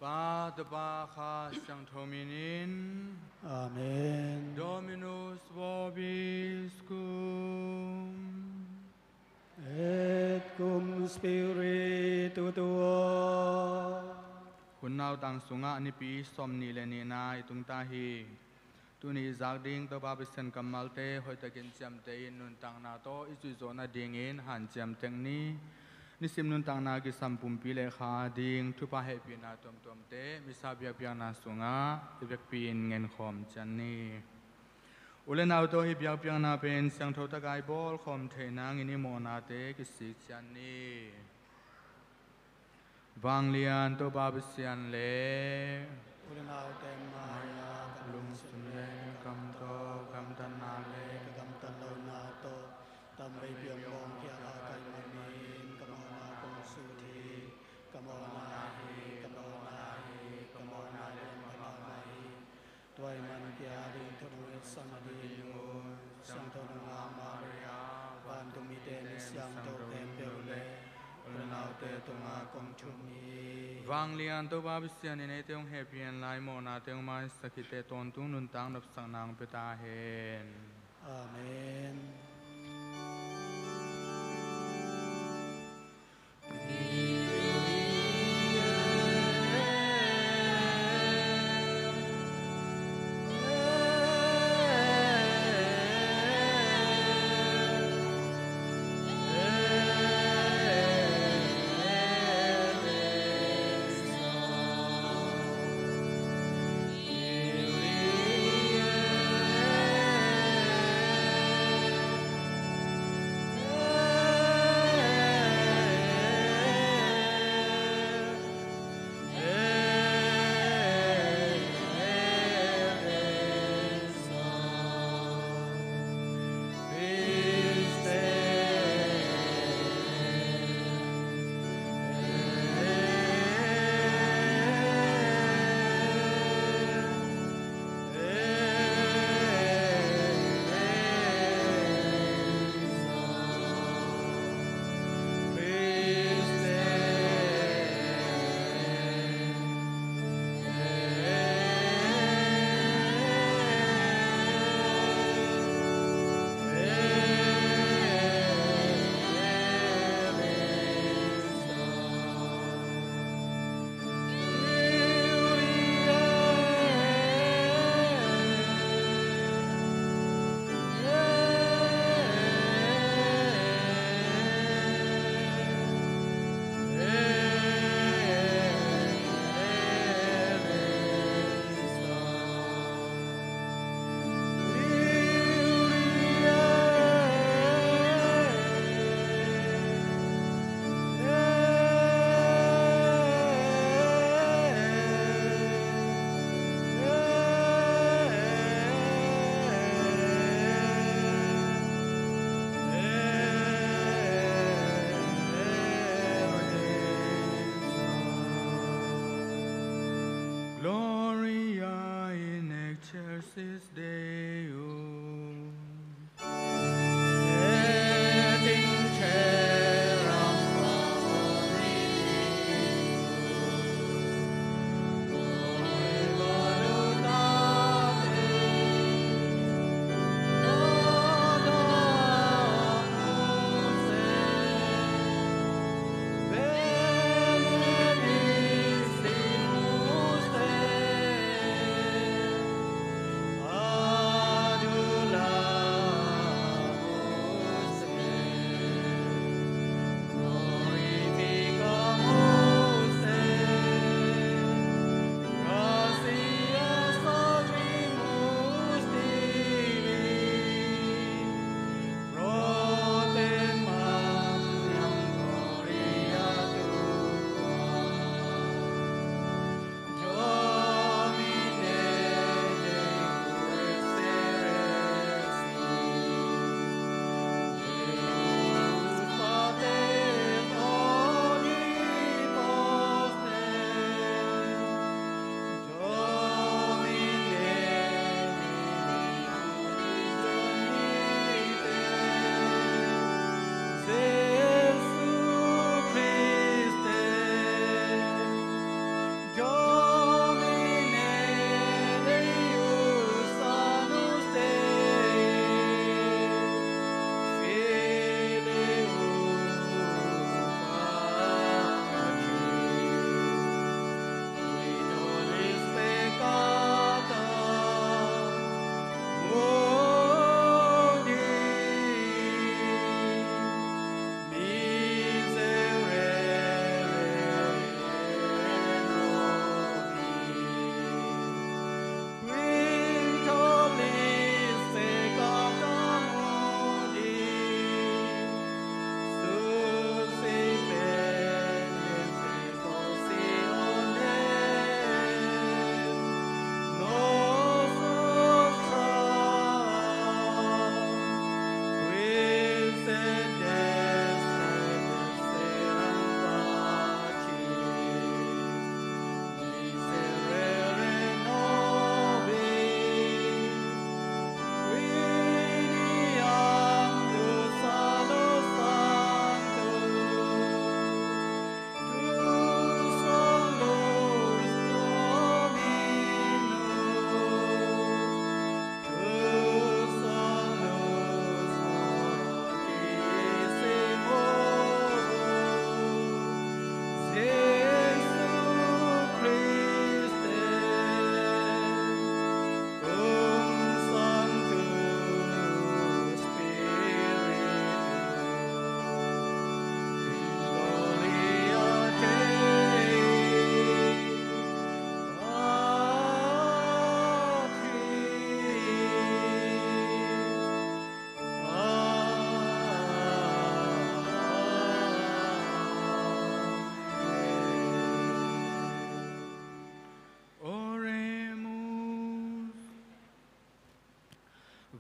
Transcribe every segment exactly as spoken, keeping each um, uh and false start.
Pa, Tapa, Kha Siangtho minin. Amen. Dominus vobiscum. Et cum spiritu tuo. Hun nautang sungah Nipi sawmnih le nihna i tung ta hi. Tuni i zak ding Topa Pasian kammalte hoihtakin ciamteh in nuntakna tawh i zuih zawh nadingin hanciam tek ni. Nisim nuntakna kisam pumpi le kha ding thupha hehpihna tuamtuamte Missa biakpiakna sungah i vekpi-in ngenkhawm ciat ni. U le nau tawh hih biakpiakna pen siangtho takin i bawlkhawm theih nangin i mawhnate kisik ciat ni. Vanglian Topa Pasian le u le naute mai-ah ka lungsim le ka kam tawh, ka gamtatna le ka gamtat lohna tawh tamvei piang bawngkhia a ka hih manin ka mawhna kong sut hi. Ka mawhna hi, ka mawhna hi, ka mawhna lian mahmah hi. Tua ahih manin kei a ding thu nong hetsakna ding un Siangtho nungak Maria, vantung mite mi siangtho khempeuh le u le naute tungah kong thum hi. Vanglian Topa Pasian in eite hong hehpih hen la, i mawhnate hong maisak hi teh, tawntung nuntak nopsakna hong pia ta hen. Amen.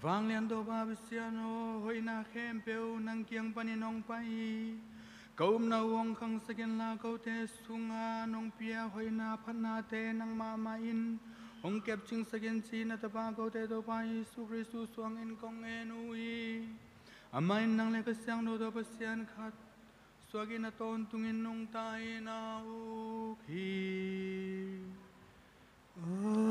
Vanglian Topa Pasian aw, hoihna khempeuh nang kiang panin hong pai hi. Ka upna uh hong khangsak inla, kote sungah nong pia hoihna phatnate nang mahmah in hong kepcingsak in, ci na Tapa kote Topa Jesu Khristu suangin kong ngen uh hi. Amah in nang le Kha Siangtho tawh Pasian khat suakin a tawntungin nungta in a uk hi. Amen.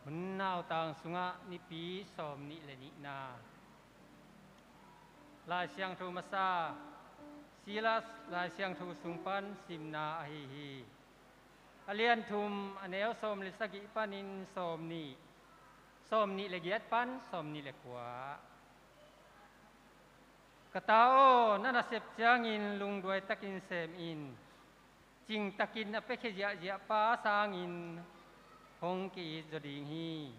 Hun nautang sungah Nipi sawmnih le nihna. Lai Siangtho masa, Silas Lai Siangtho sung pan simna ahi hi. A lian thum, a neu sawm le sagih panin sawmnih, sawmnih le giat pan sawmnih le kua. Ka ta aw, na nasep ciangin lungduai takin sem in. Cingtakin a piakhia ziahziah pa sangin hong ki-it zaw ding hi.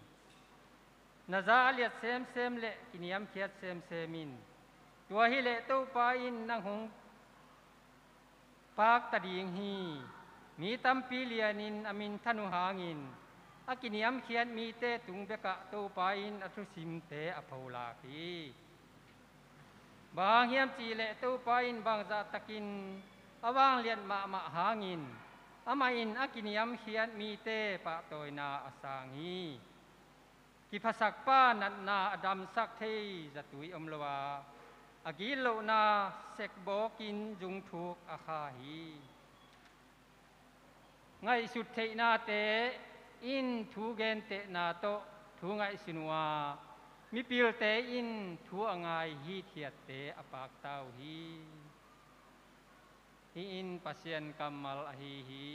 Na za a liat semsem le kiniamkhiat semsem in. Tua hileh Topa in nang hong pakta ding hi. Mi tampi lianin a minthan uh hangin a kiniamkhiat mite tung bekah Topa in a thusimte a pholak hi. Bang hang hiam cihleh Topa in bangzahtakin a vangliat mahmah hangin amah in a kiniamkhiat mite pahtawina a sang hi. Kiphasakpa natna a damsak thei zatui om lo a, a gitlohna sekbawkin zungthuk a kha hi. Ngaihsut theihnate in thu gentehna tawh thu ngaihsun uh a, mipilte in thu a ngai hithiatte a pakta uh hi. Hih in Pasian kammal ahi hi.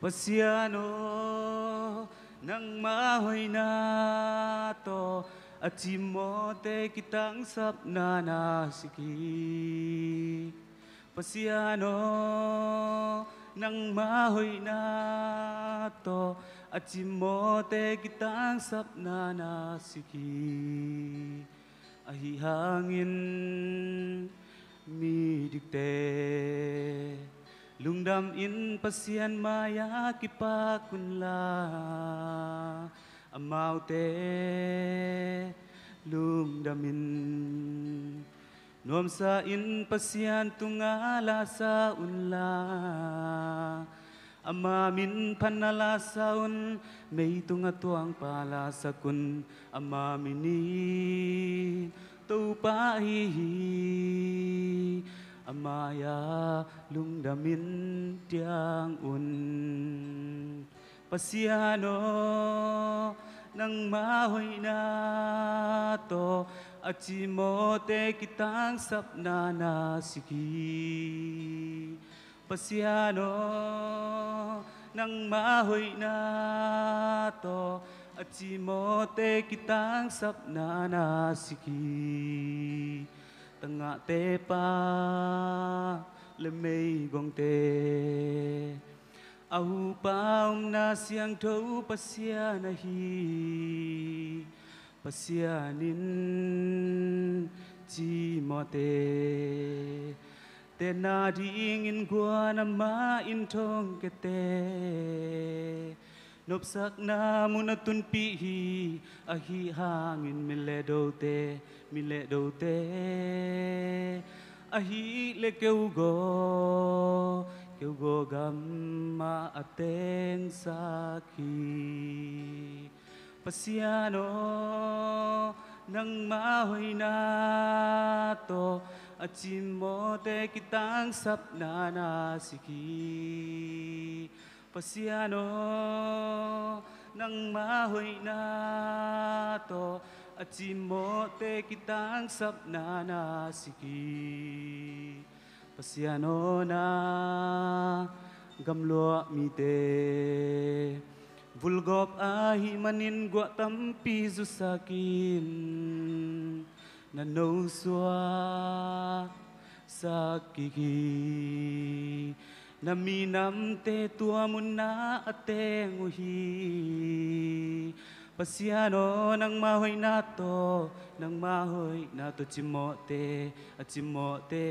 Pasian aw, nangma hoihna tawh a cimawhte kitangsapna na sik hi. Pasian aw, nangma hoihna tawh a cimawhte kitangsapna na sik hi. Ahi hangin midikte lungdamin Pasian mai-ah kipak unla, amaute lungdamin nuamsa-in Pasian tungah lasa unla, ama min phatna lasa un. Mei tungah tuangpa lasak un, ama min in Topa ahi hi. A mai-ah lungdamin tiang un. Pasian aw, nangma hoihna tawh a cimawhte kitangsapna na sik hi. Pasian aw, nangma hoihna tawh a cimawhte kitangsapna na sik hi. Tangahte pa le meigongte a hupa omna siangtho Pasian ahi hi. Pasian in cimawhte tenna dingin guan, amah in thongkiate nopsakna mun a tunpih hi. Ahi hangin mi le dote, mi le dote, ahih leh keugaw, keugaw gamah a tengsak hi. Pasian aw, Nangma hoihna tawh a cimmawhte kitangsapna na sik hi. Pasian aw, nangma hoihna tawh a cimmawhte kitangsapna na sik hi. Pasian aw, na gamluah mite vulgawp ahih manin guah tampi zusak in na nosuak sak kik hi. Na minamte tua munah a teng uh hi. Pasian aw, nangma hoihna tawh, nangma hoihna tawh cimmawhte, a cimmawhte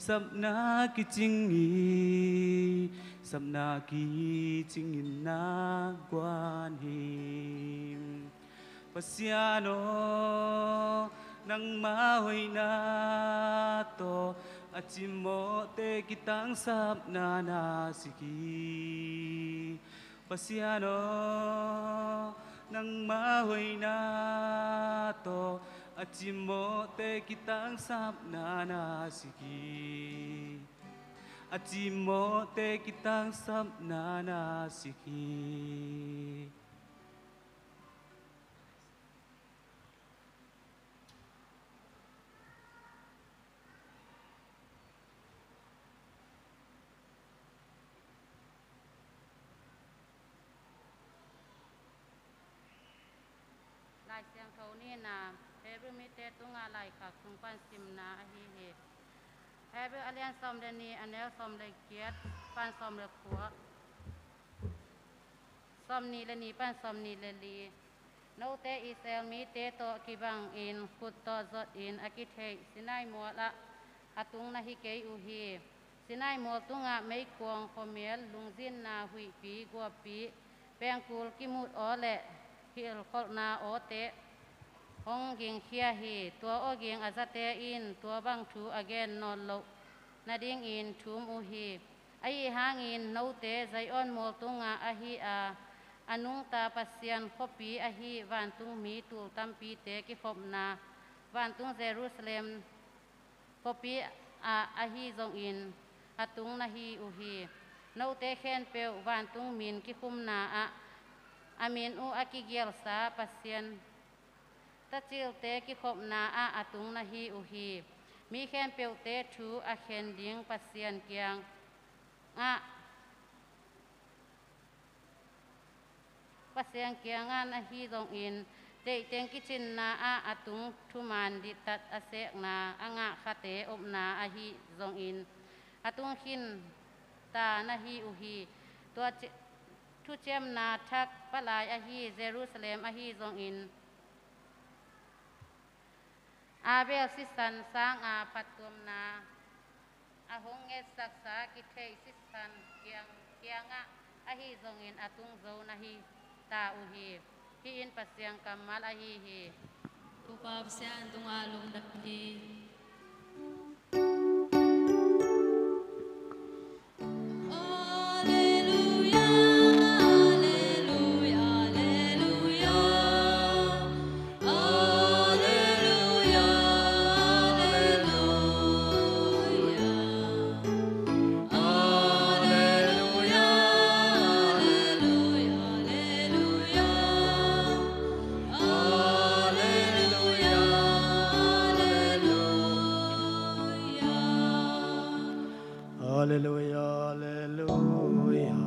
sapna kicing hi. Sapna kicing in na guan hi. Pasian aw, nangma hoihna tawh a cimmawhte kitangsapna na sik hi. Pasian aw, nangma hoihna tawh a cimmawhte kitangsapna na sik hi. A cimmawhte kitangsapna na sik hi. Lai Siangtho nihna, Hebru mite tungah laikhak sung pan simna ahi hi. Hebru a lian sawm le nih, a neu sawm le giat pan sawm le kua, sawm nih le nih pan sawm nih le li. Note Israel mite tawh kibangin khut tawh zotin a kitheih Sinai mual ah a tung na hi kei uh hi. Sinai mual tungah meikuang, khuamial, lungzinna, huihpi, guahpi, pengkul kimut aw le hilhkholhna awte hong gingkhia hi. Tua awging a zate in tua bang thu a gen nawn loh nadingin thum uh hi. Ahi hangin note Zion mual tungah ahi a, a nungta Pasian khuapi ahi vantungmi tul tampite kikhopna vantung Jerusalem khuapi ah ahi zongin a tung na hi uh hi. Note khempeuh vantung min kikhumna ah a min uh a kigialsa Pasian tacilte kikhopna ah a tung na hi uh hi. Mi khempeuhte thu a khen ding Pasian kiangah, Pasian kiangah na hi zongin, deihten kicinna ah a tung thuman diktat a sekna a ngah khate omna ahi zongin a tung khin ta na hi uh hi. Tua ci-, thuciamna thak palai ahi Jerusalem ahi zongin, Abel sisan sanga phattuamna a hong ngetsaksa kitheih sisan kiang, kiangah ahi zongin a tung zo na hi ta uh hi. Hih in Pasian kammal ahi hi. Topa Pasian tungah lungdam hi. Alleluia, alleluia.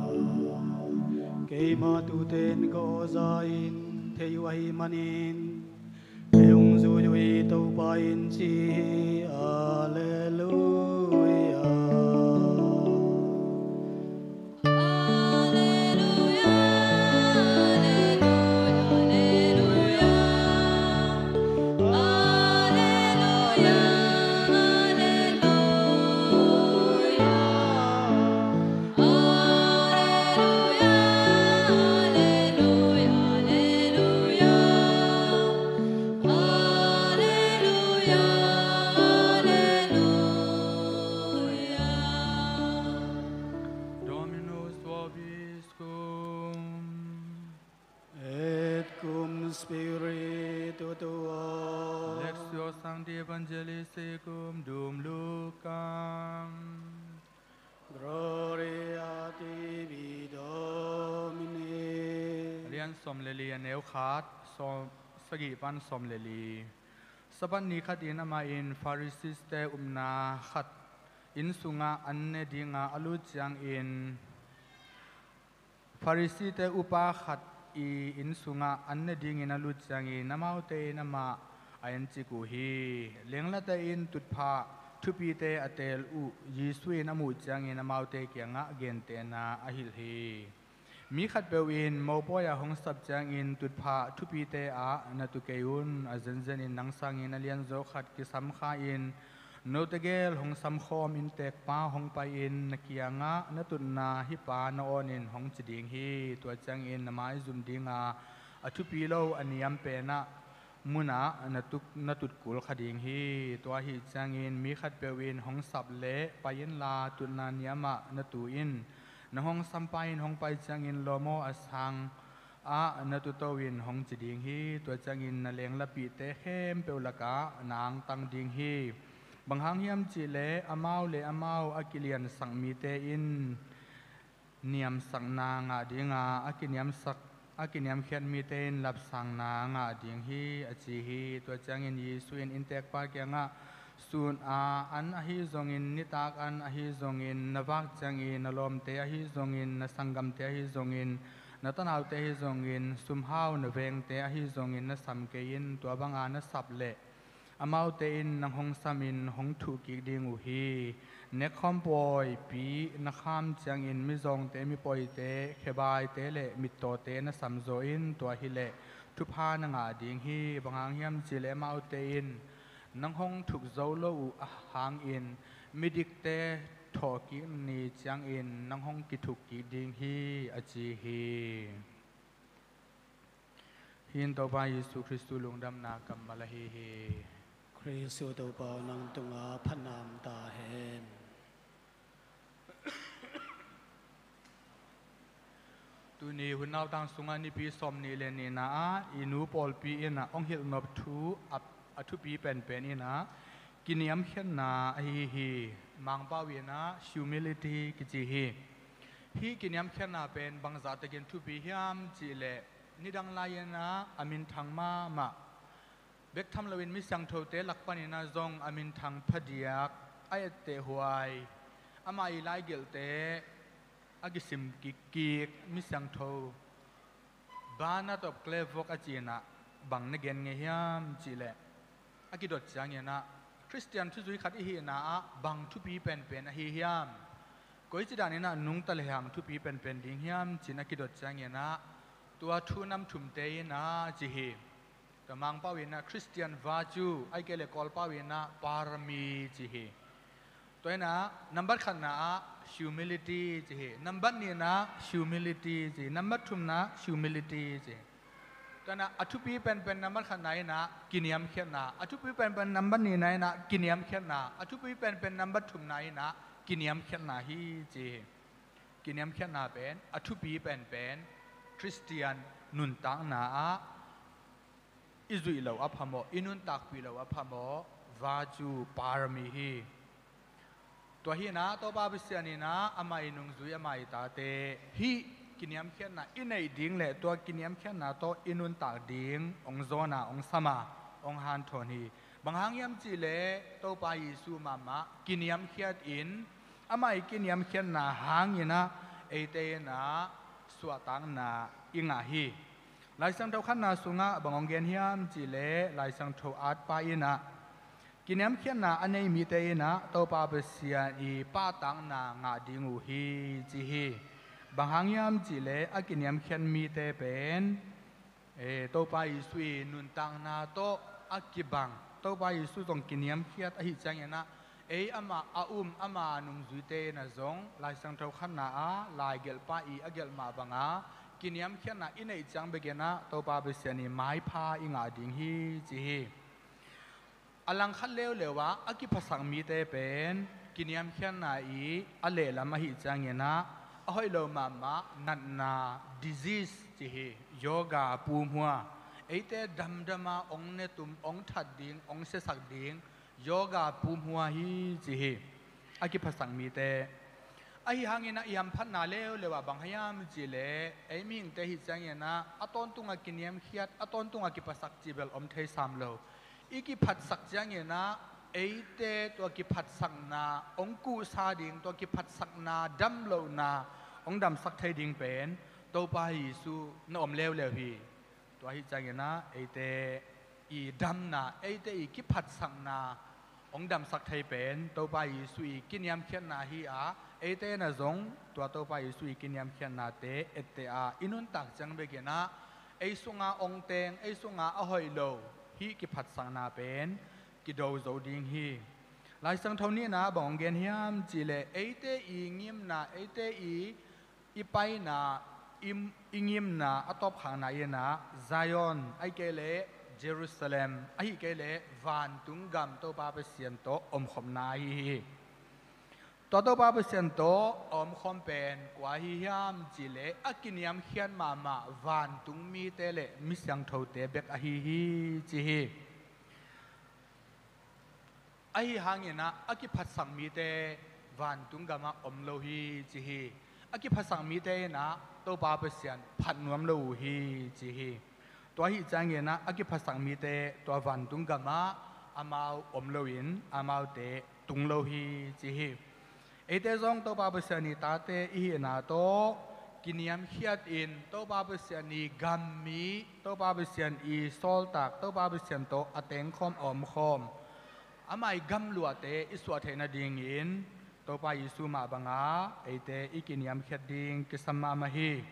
Keima tute'n ka aw za-in thei uh ahih manin, kei hong zui uh hi, Topa in ci hi. Alleluia. Evangelii secundum Lucam. Gloria tibi, Domine. Lian sawm le li, a neu khat, sawm, sagih pan sawm le li. Sabbath ni khatin amah in Pharisee-te upna khat inn sungah an ne dinga a lut ciangin, Pharisee-te upa khat i inn sungah an ne dingin a lut ciangin amaute in amah a encik uh hi. Lenglate in tutphah thupite a teel uh Jesu in a muh ciangin amaute kiangah gentehna a hilh hi. Mi khatpeuh in mopawi-ah hong sap ciangin tutphah thupite ah na tu kei un. A zenzenin nang sangin a lianzaw khat kisam kha in, note gel hong samkhawm inntekpa hong pai-in na kiangah, na tutna hih pa na awnin hong ci ding hi. Tua ciangin na maizum dinga a thupi lo a niam penah munah na tuk, na tutkul kha ding hi. Tua ahih ciangin mi khatpeuh in hong sap leh pai inla tutna niamah na tu in. Nang hong sampa in hong pai ciangin lawm aw, a sang ah na tuto in hong ci ding hi. Tua ciangin na lenglapihte khempeuh lakah na angtang ding hi. Bang hang hiam cihleh amau le amau a kiliansak mite in niamsakna ngah dinga, a kiniamsak, a kiniamkhiat mite in lapsangna ngah ding hi, a ci hi. Tua ciangin Jesu in inntekpa kiangah, sun a an ahi zongin, nitak an ahi zongin, na vak ciangin na lawmte ahi zongin, na sanggamte ahi zongin, na tanaute ahi zongin, sumhau na vengte ahi zongin na sam kei in. Tua banga na sap leh amaute in nang hong samin hong thuhkik ding uh hi. Nekkhawm pawipi na kham ciangin mizawngte, mipawite, khebaite le mittawte na samzaw in. Tua hileh thupha na ngah ding hi. Bang hang hiam cihleh amaute in nang hong thuk zo lo uh hangin midikte thawhkik ni ciangin nang hong kithukkik ding hi, a ci hi. Hih in Topa Jesu Khristu lungdamna kammal ahi hi. Khristu Topa aw, nang tungah phatna om ta hen. Tuni hun nautang sungah Nipi sawmnih le nihna ah i nu pawlpi in ah hong hilh nop thu a, a thupi penpen in ah kiniamkhiatna ahi hi. Mangpau in ah humility kici hi. Hih kiniamkhiatna pen bangzah takin thupi hiam cihleh, nidang lai-in ah a minthang mahmah, bek tham loin mi siangthote lak panin ah zong a minthang phadiak, a ettehhuai, amah i laigelhte a kisim kikkik mi siangtho, Bernard of Clairvaux a ci-in ah bang na gen ngei hiam cihleh, a kidot ciangin ah Khristian thuzui khat i hihna ah bang thupi penpen ahi hiam, koici danin ah nungta lehang thupi penpen ding hiam ci-in a kidot ciangin ah tua thu nam thumte in ah ci hi. Tua Mangpau in ah Christian virtue, ahih kei leh Kawlpau in ah parami ci hi. Tua in ah nambat khatna ah humility ci hi. Nambat nihna ah humility ci hi. Nambat thumna ah humility ci hi. Tua in ah a thupi penpen nambat khatna in ah kiniamkhiatna, a thupi penpen nambat nihna in ah kiniamkhiatna, a thupi penpen nambat thumna in ah kiniamkhiatna hi ci hi. Kiniamkhiatna pen a thupi penpen Khristian nuntakna ah i zuih loh a phamawh, i nuntakpih loh a phamawh virtue, parami hi. Tua hi in ah Topa Pasian in ah amah i nungzui, amah i tate hih kiniamkhiatna i neih ding le tua kiniamkhiatna tawh i nuntak ding hong zawn a, hong sam a, hong hanthawn hi. Bang hang hiam cihleh Topa Jesu mahmah kiniamkhiat in, amah i kiniamkhiatna hangin ah eite in ah suahtakna i ngah hi. Lai Siangtho khatna sungah bang hong gen hiam cihleh, Lai Siangtho atpa in ah kiniamkhiatna a nei mite in ah Topa Pasian i pahtakna ngah ding uh hi ci hi. Bang hang hiam cihleh a kiniamkhiat mite pen, e, Topa Jesu i nuntakna tawh a kibang, Topa Jesu zong kiniamkhiat ahih ciangin ah ei amah a um, ama nungzuite in ah zong Lai Siangtho khatna ah laigelhpa i a gelh mah banga kiniamkhiatna i neih ciang bekin ah Topa Pasian i maipha i ngah ding hi ci hi. A langkhat leuleu ah a kiphasak mite pen kiniamkhiatna i a lehlam ahih ciangin ah a hoih lo mahmah natna, disease ci hi, yoga, pumhua, eite damdama hong netum, hong that ding, hong siasak ding yoga pum hua hi ci hi. A kiphatsak mite. Ahi hangin ah i hamphatna leuleu ah bang hiam cihleh, ei mihingte hi ciangin ah a tawntung a kiniamkhiat, a tawntung a kiphatsak cih bel om thei sam lo. I kiphatsak ciangin ah eite tua kiphatsakna hong kuhsa ding, tua kiphatsakna damlohna hong damsak thei ding pen Topa Jesu na om leuleu hi. Tua hi ciangin ah eite i damna, eite i kiphatsakna hong damsak thei pen Topa Jesu i kiniamkhiatna hi a, eite na zong tua Topa Jesu i kiniamkhiatnate etteh a i nuntak ciang bekin ah ei sunga hong teng, ei sunga a hoih lo hih kiphatsakna pen kido zo ding hi. Lai Siangtho nihna bang hong gen hiam cihleh, eite i ngimna, eite i i paina, i, i ngimna a tawpkhakna in ah Zion, ahih kei leh Jerusalem, ahih kei leh vantung gam Topa Pasian tawh omkhopna ahi hi. Tua Topa Pasian tawh a omkhawm pen kua ahi hiam cihleh, a kiniamkhiat mahmah vantung mite le mi siangthote bek ahi hi ci hi. Ahi hangin ah a kiphatsak mite vantung gamah om lo hi ci hi. A kiphatsak mite in ah Topa Pasian phat nuam lo uh hi ci hi. Tua ahi ciangin ah a kiphatsak mite tua vantung gamah amau om loin amaute tung lo hi ci hi. Eite zong Topa Pasian i tate i hihna tawh kiniamkhiat in Topa Pasian i gam mi, Topa Pasian i sawltak, Topa Pasian tawh a tengkhawm a omkhawm, amah i gamluahte i suah theih nadingin Topa Jesu mah banga eite i kiniamkhiat ding kisam mahmah hi.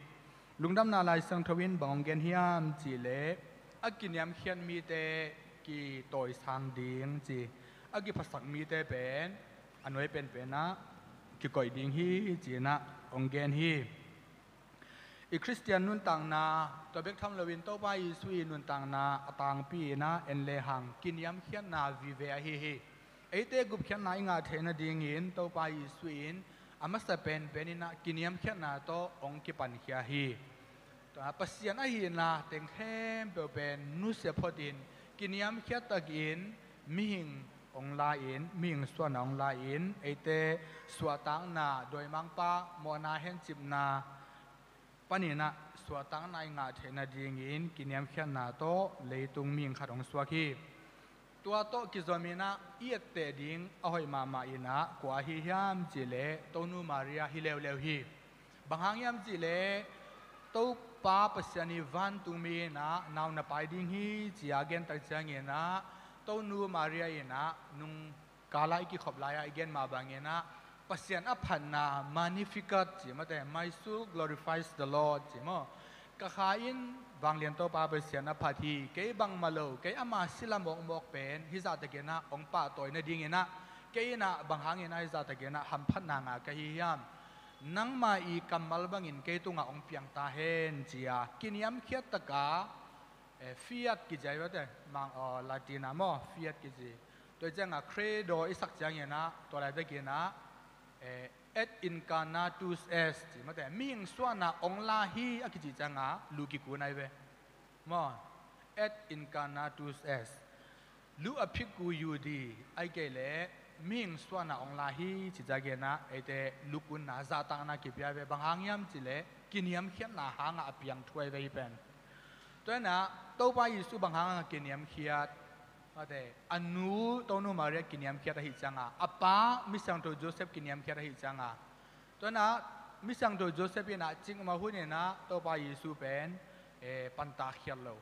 Lungdamna Lai Siangtho in bang hong gen hiam cihleh, a kiniamkhiat mite kitawisang ding ci, a kiphatsak mite pen a nuai penpen ah kikoih ding hi ci-in ah hong gen hi. I Khristian nuntakna, tua bek tham loin Topa Jesu i nuntakna a tangpi in ah en lehang kiniamkhiatna vive ahi hi. Eite gupkhiatna i ngah theih nadingin Topa Jesu in a masa penpen in ah kiniamkhiatna tawh hong kipankhia hi. Tua Pasian ahihna teng khempeuh pen nusia photin kiniamkhiat takin mihing hong la-in, mihing suahna hong la-in, eite suahtakna, dawimangpa mawhna hencipna panin ah suahtakna i ngah theih nadingin kiniamkhiatna tawh leitung mihing khat hong suak hi. Tua tawh kizom in ah i etteh ding a hoih mahmah in ah kua ahi hiam cihleh, Tonu Maria hi leuleu hi. Bang hang hiam cihleh, Topa Pasian i vantung mi in ah nau na pai ding hi ci-a gen tak ciangin ah, Tonu Maria in ah nung kala i kikhop lai-a i gen mah bangin ah, Pasian a phatna Magnificat ci mate, "My soul glorifies the Lord," ci maw. Ka kha in vanglian Topa Pasian a phat hi, kei bangmah lo, kei ama sila mawkmawk pen hih zahtakin ah hong pahtawi nadingin ah, kei in ah bang hangin ah hih zahtakin ah hamphatna ngah ka hi hiam? Nangma i kammal bangin kei tungah hong piang ta hen, ci-a kiniamkhiat taka, eh, fiat kici a, i vate mang, aw, Latin ah maw, fiat kici. Tua ciangah Credo i sak ciangin ah, tua laitakin ah, eh, "Et incarnatus est," ci mate, mihing suahna hong la hi a kici ciangah lu kikun ai ve. Maw, "Et incarnatus est. Lu a phiku iudi," ai kei leh mihing suahna hong la hi ci ciangin ah, eite lukunna zahtakna kipia ve. Bang hang hiam cihleh, kiniamkhiatna hangah a piang thu ai ve hi pen. Tua in ah Topa Jesu bang hangah kiniamkhiat? Mate, a nu Tonu Maria kiniamkhiat ahi cianga, a pa Misiangtho Joseph kiniamkhiat ahi cianga. Tua in ah Misiangtho Joseph in ah cikmah hun in ah Topa Jesu pen, eh, pantakkhiat lo.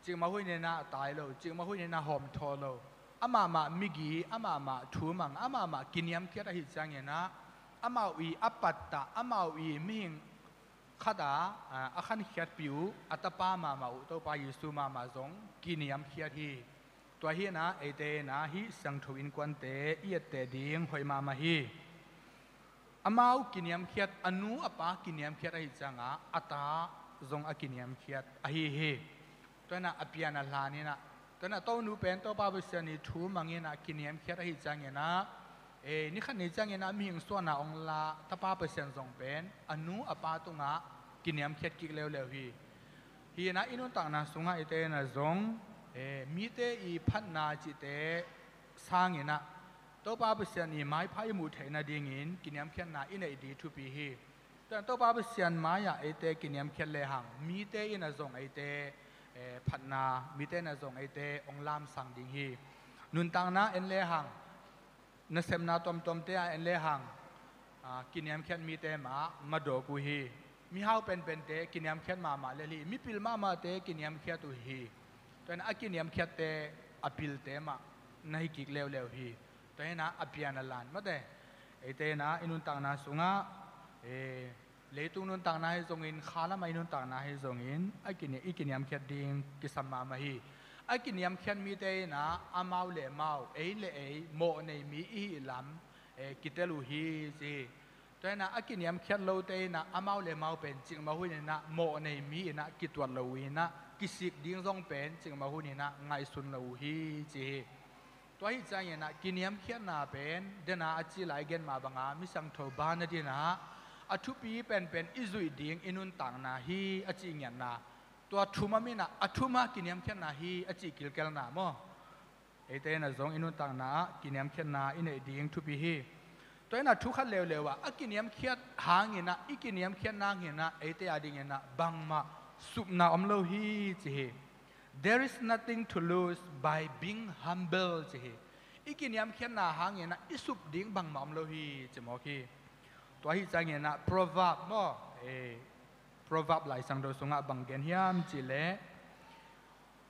Cikmah hun in ah tai lo, cikmah hun in ah hawmthaw lo. Amahmah migi, amahmah thumang, amahmah kiniamkhiat ahi ciangin ah, amau i a pattah, amau i mihing khat a, a, a khankhiatpih uh, a tapa mahmah uh, Topa Jesu mahmah zong kiniamkhiat hi. Tua hi in ah, eite in ah hih siangtho innkuante i etteh ding hoih mahmah hi. Amau kiniamkhiat, a nu a pa kiniamkhiat ahi cianga, a ta zong a kiniamkhiat ahi hi. Tua in ah a pian a hlan in ah, tua in ah Tonu pen Topa Pasian i thu mang in ah kiniamkhiat ahi ciangin ah, eh, ni khat ni ciangin ah mihing suahna hong la Tapa Pasian zong pen a nu a pa tungah kiniamkhiat kik leuleu hi. Hi inah i nuntakna sungah eite inah zong, eh, mite i phatna cihte sanginah Topa Pasian i maipha i muh theih nadingin kiniamkhiatna i neih ding thupi hi. Tua Topa Pasian mai-ah eite kiniamkhiat lehang mite inah zong eite, eh, phatna, mite inah zong eite hong lamsang ding hi. Nuntakna en lehang, nasepna tuamtuamte ah en lehang, ah, kiniamkhiat mite mah madawk uh hi. Mihau penpente kiniamkhiat mahmah lel hi. Mipil mahmahte kiniamkhiat uh hi. Tua inah a kiniamkhiatte a pilte mah na hi kik leuleu hi. Tua inah a pian a lan mate, eite inah i nuntakna sungah, eh, leitung nuntakna hi zongin, khalam a i nuntakna hi zongin a kini-, i kiniamkhiat ding kisam mahmah hi. A kiniamkhiat mite inah amau le amau, ei le ei mawh nei mi i hih lam, eh, kitel uh hi ci hi. Tua inah a kiniamkhiat lote inah amau le amau pen cikmah hun inah mawh nei mi inah kituat lo uh inah kisik ding zong pen cikmah hun inah ngaihsun lo uh hi ci hi. Tua ahih cianginah kiniamkhiatna pen dena a ci lai gen mah banga misiangtho banah dinah a thupi penpen i zuih ding i nuntakna hi a cih ngiatna, tua thum a minah a thum a kiniamkhiatna hi a cih kilkelna maw? Eite inah zong i nuntakna ah kiniamkhiatna i neih ding thupi hi. Tua inah thu khat leuleu ah a kiniamkhiat hanginah, i kiniamkhiat nanginah eite a dinginah bangmah supna om lo hi ci hi. There is nothing to lose by being humble ci hi. I kiniamkhiatna hanginah i sup ding bangmah om lo hi ci mawk hi. Tua ahih cianginah Proverb maw, eh, Proverb Lai Siangtho sungah bang gen hiam cihleh,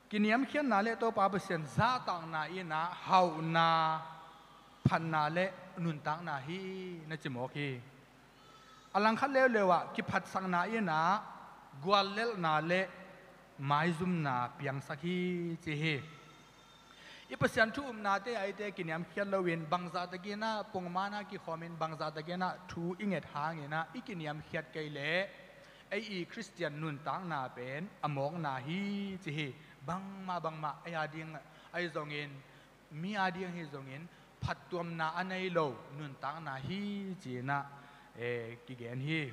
kiniamkhiatna le Topa Pasian zahtakna inah hauhna, phatna le nuntakna hi na ci mawk hi. A langkhat leuleu ah kiphatsakna inah guallelhna le maizumna piangsak hi ci hi. I Pasian thu upnate ah eite kiniamkhiat loin bangzahtakinah pongmana kikhawmin bangzahtakinah thu i nget hanginah i kiniamkhiat kei leh ei i Khristian nuntakna pen a mawkna hi ci hi. Bangmah bangmah ei a ding ahi zongin, mi a ding ahi zongin phattuamna a nei lo nuntakna hi ci inah, eh, kigen hi.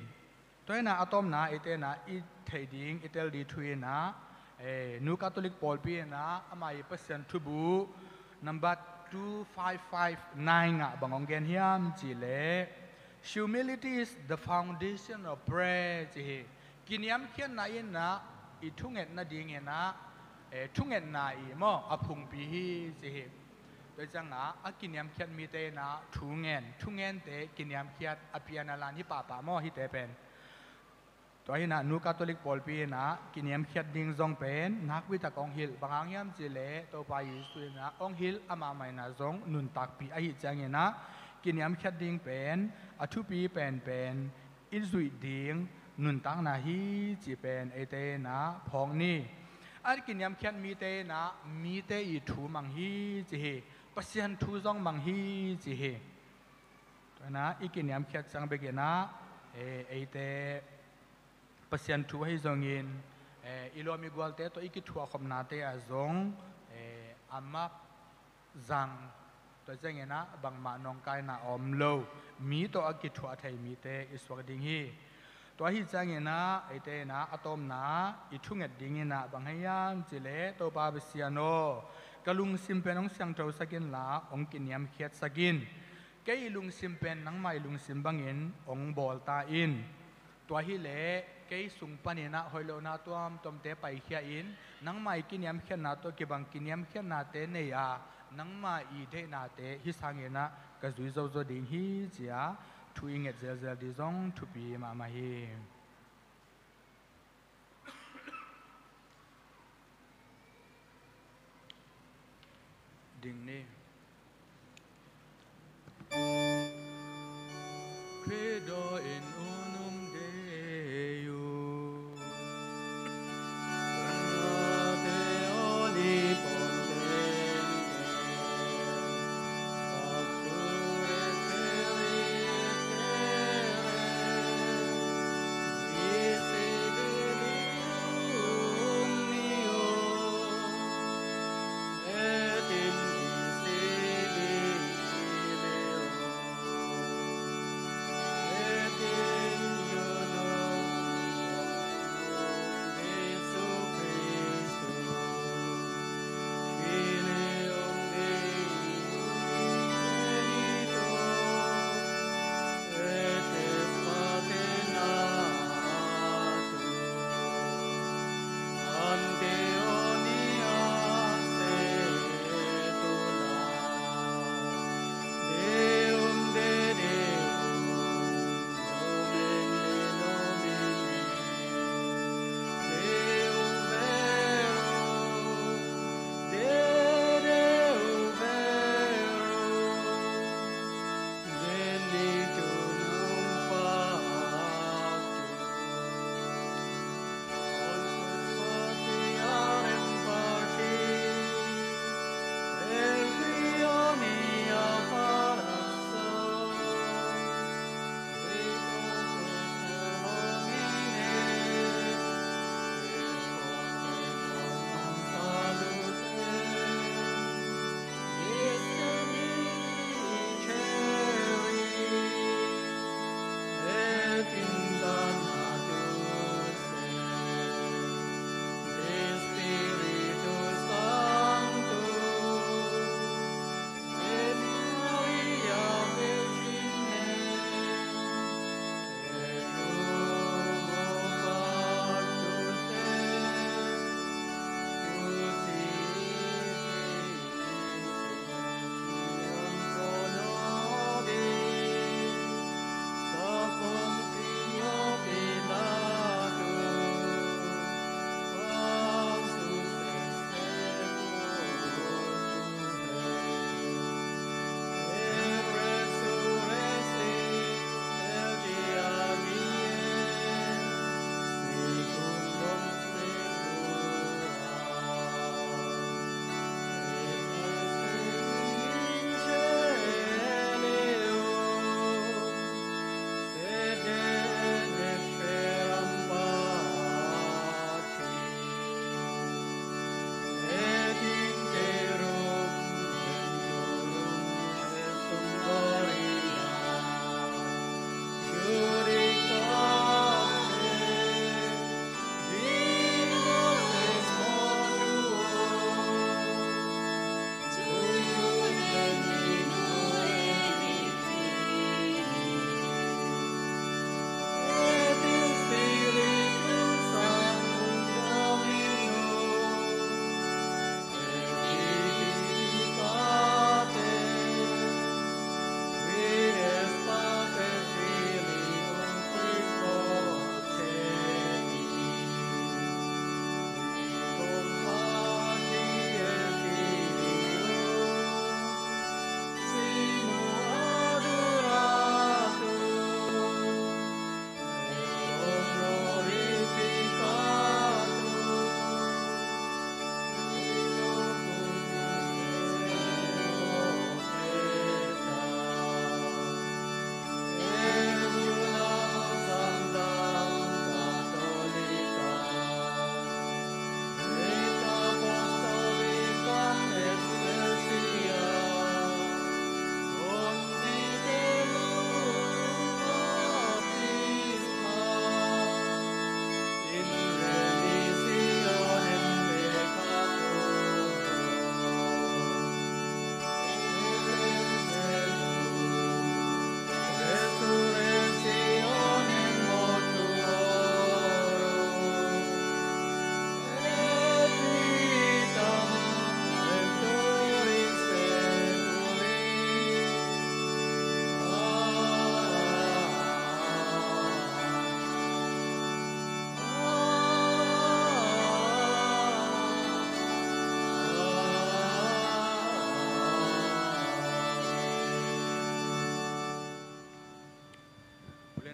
Tua inah a tawpna eite inah i theih ding i tel ding thu inah, eh, Nu Catholic pawlpi inah ama i Pasian thubu number two five five nine ah bang hong gen hiam cihleh, humility is the foundation of prayer ci hi. Kiniamkhiatna inah i thunget nadinginah, eh, thungetna i maw a phungpi hi ci hi. Tua ciangah a kiniamkhiat mite inah thungen, thungente kiniamkhiat a pian a lan hi pahpah maw hihte pen. Tua inah Nu Catholic pawlpi inah kiniamkhiat ding zong pen nakpi tak hong hilh, bang hang hiam cihleh Topa Jesu inah hong hilh, amah mah inah zong nuntakpih ahih cianginah kiniamkhiat ding pen a thupi penpen i zuih ding nuntakna hi cih pen eite inah phawk ni. A kiniamkhiat mite inah mite i thu mang hi ci hi. Pasian thu zong mang hi ci hi. Tua inah i kiniamkhiat ciang bekinah, eh, eite Pasian thu ahi zongin, eh, i lawm i gualte tawh i kithuahkhopnate ah zong, eh, a mak zang, tua cianginah bangmah nawngkaina a om lo mi tawh a kithuah thei mite i suak ding hi. Tua ahi cianginah eite inah a tawpna i thunget dinginah bang hiam cihleh, Topa Pasian aw, ka lungsim pen hong siangthosak inla hong kiniamkhiatsak in. Kei i lungsim pen nangmah i lungsim bangin hong bawl ta in. Tua hileh kei sung paninah hoih lohna tuamtuamte paikhia in, nangmah i kiniamkhiatna tawh kibang kiniamkhiatnate nei a, nangmah i deihnate hih sanginah ka zui zozo ding hi ci-a thu i nget zelzel ding zong thupi mahmah hi. Ding ni. Credo in unum Deum.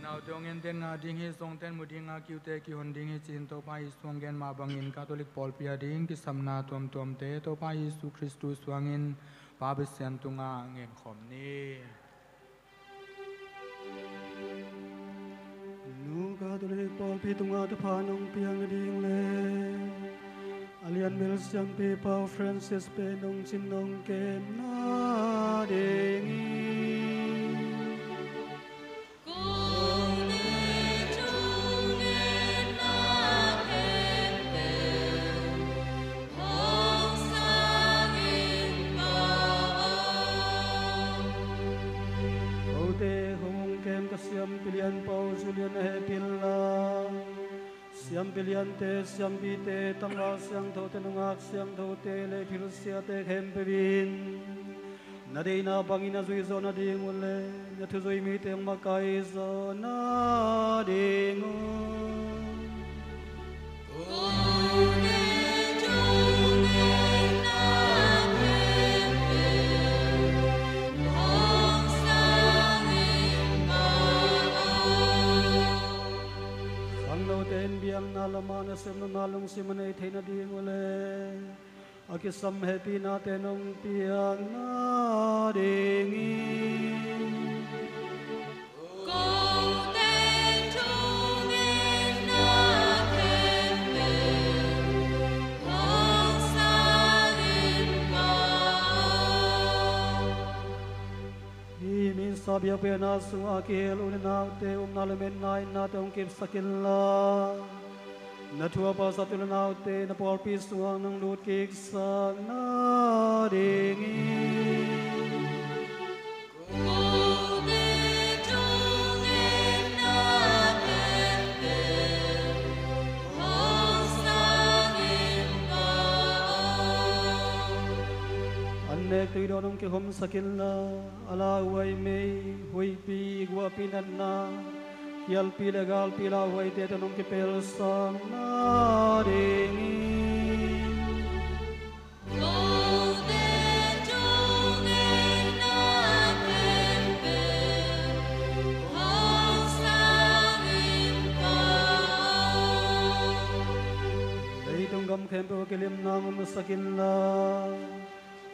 Naute hong entenna ding hi, zongten mu dinga kiute kihon ding hi, ci-in Topa Jesu hong gen mah bangin Catholic pawlpi ading kisamna tuamtuamte Topa Jesu Khristu suangin Pa Pasian tungah ngenkhawm ni. Nu Catholic pawlpi tungah thupha nong piak nading le a lianbel siampi Pau Francis pen nong cin nong kem nadingin kote hong kem ka siampi lian Pau Julian a hehpih inla, siampi liante, siampite, tangval siangthote, nungak siangthote le philsiate khempeuh in na deihna bangin na zuih zawh nading uh le na thuzui mite hong makai zawh nading uh. Khangnote in biakna lamah nasepnopna lungsim a nei thei nading uh le a kisam hehpihnate nong piak nadingin kote thungetna khempeuh hong sangin pau. Hih misa biakpiakna sungah a kihel u le naute upna lametna innate hong kipsak inla, na thu a pasat u le naute na pawlpi sungah nong lut kiksak nadingin kote thungetna khempeuh hong sangin pau. An nek tui dawn hong kikhumsak inla, a lauhuai mei, huihpi, guahpi natna, kialpi le galpi lauhuaite tawh nong kipelsak nadingin kote thungetna khempeuh hong sangin pau. Leitung gam khempeuh a kilimna hong musak inla,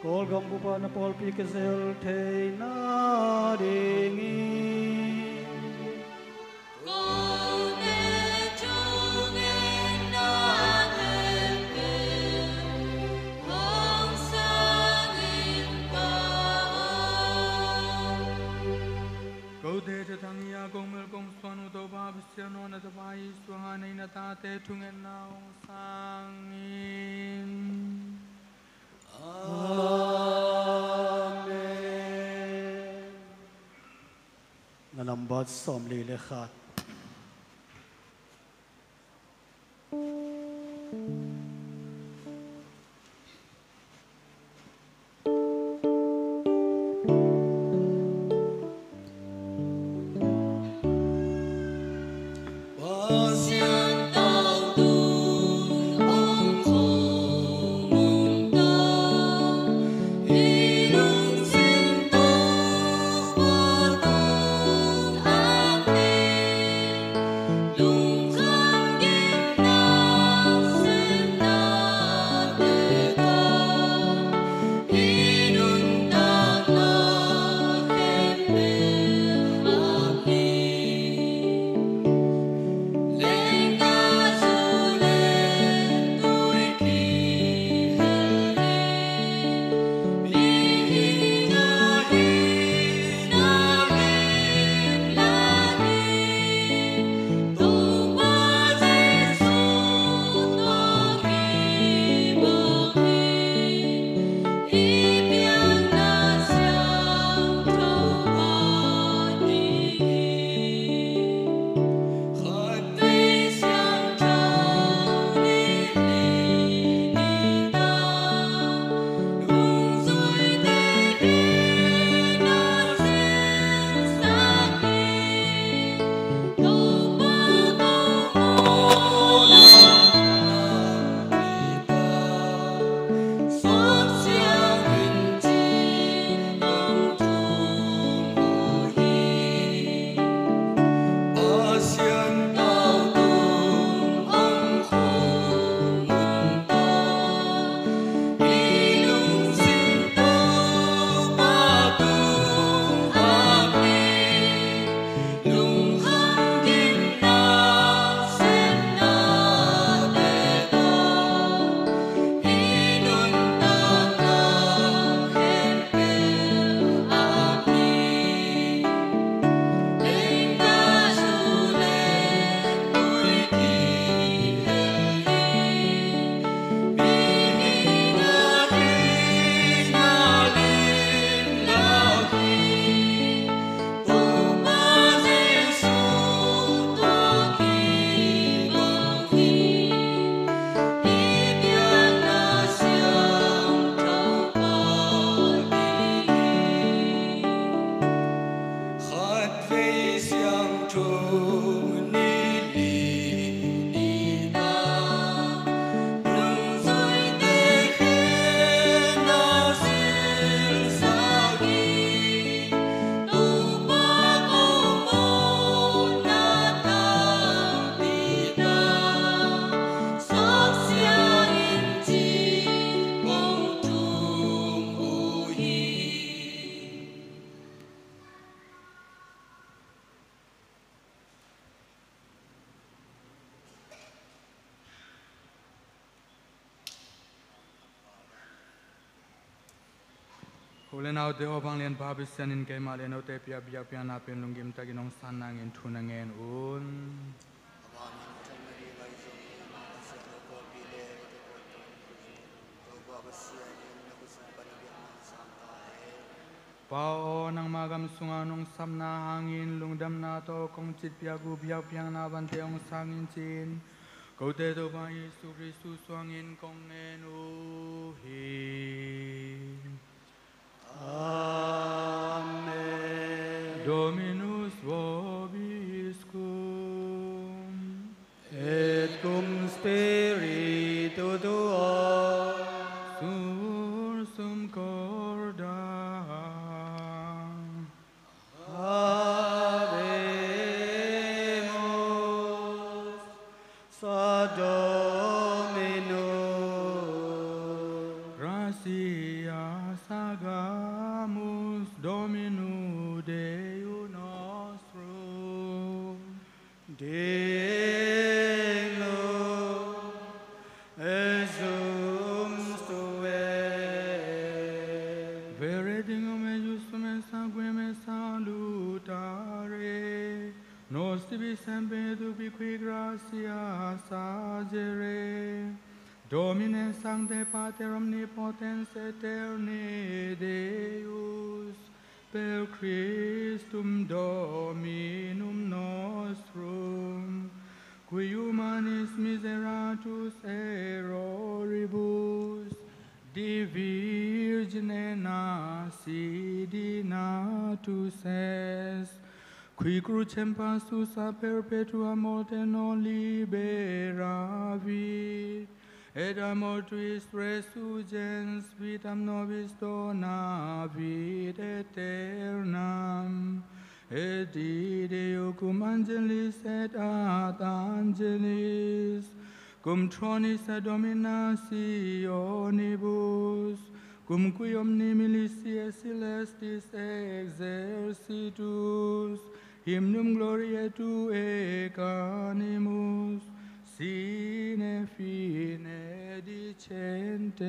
Kawlgam bup ah na pawlpi kizel thei nadingin kote thungetna khempeuh hong sangin pau. Kote thatang hi-a kong melh kong suan uh Topa Pasian aw, na Tapa Jesu hangah na tate thungetna hong sang in. Amen. Na nambat sawmli le khat. U le naute aw, vanglianpa Pasian in keimah le note piak biakpiakna pen lunggim takin hong san nangin thu na ngen un. Pa aw, nangma gam sunga nong sapna hangin lungdamna tawh kong citpiak uh biakpiakna vante hong sang in, ci-in kote Topa Jesu Khristu suangin kong ngen uh hi. Amen. Dominus vobiscum. Et cum spiritu tuo. Sursum corda. Habemus. Sat Dominus. Gratias hagamus Domino Deo nostro. Dignus exsumus tuae. Vere dignum exsumus tuae, qui me salutare, nos tibi semper et ubique gratias agere, Domine sancte Pater omnipotens aeterni Deus, per Christum Dominum nostrum, qui humanis miseratus erroribus de virgine nascidi natus est, qui crucem passus a perpetua morte non liberavit, et a mortuis resurgens vitam nobis donavit aeternam. Et Deo cum angelis et ad angelis, cum thronis et dominationibus, cum qui omni militiae caelestis exercitus, hymnum gloriae tuae canimus sine fine dicentes.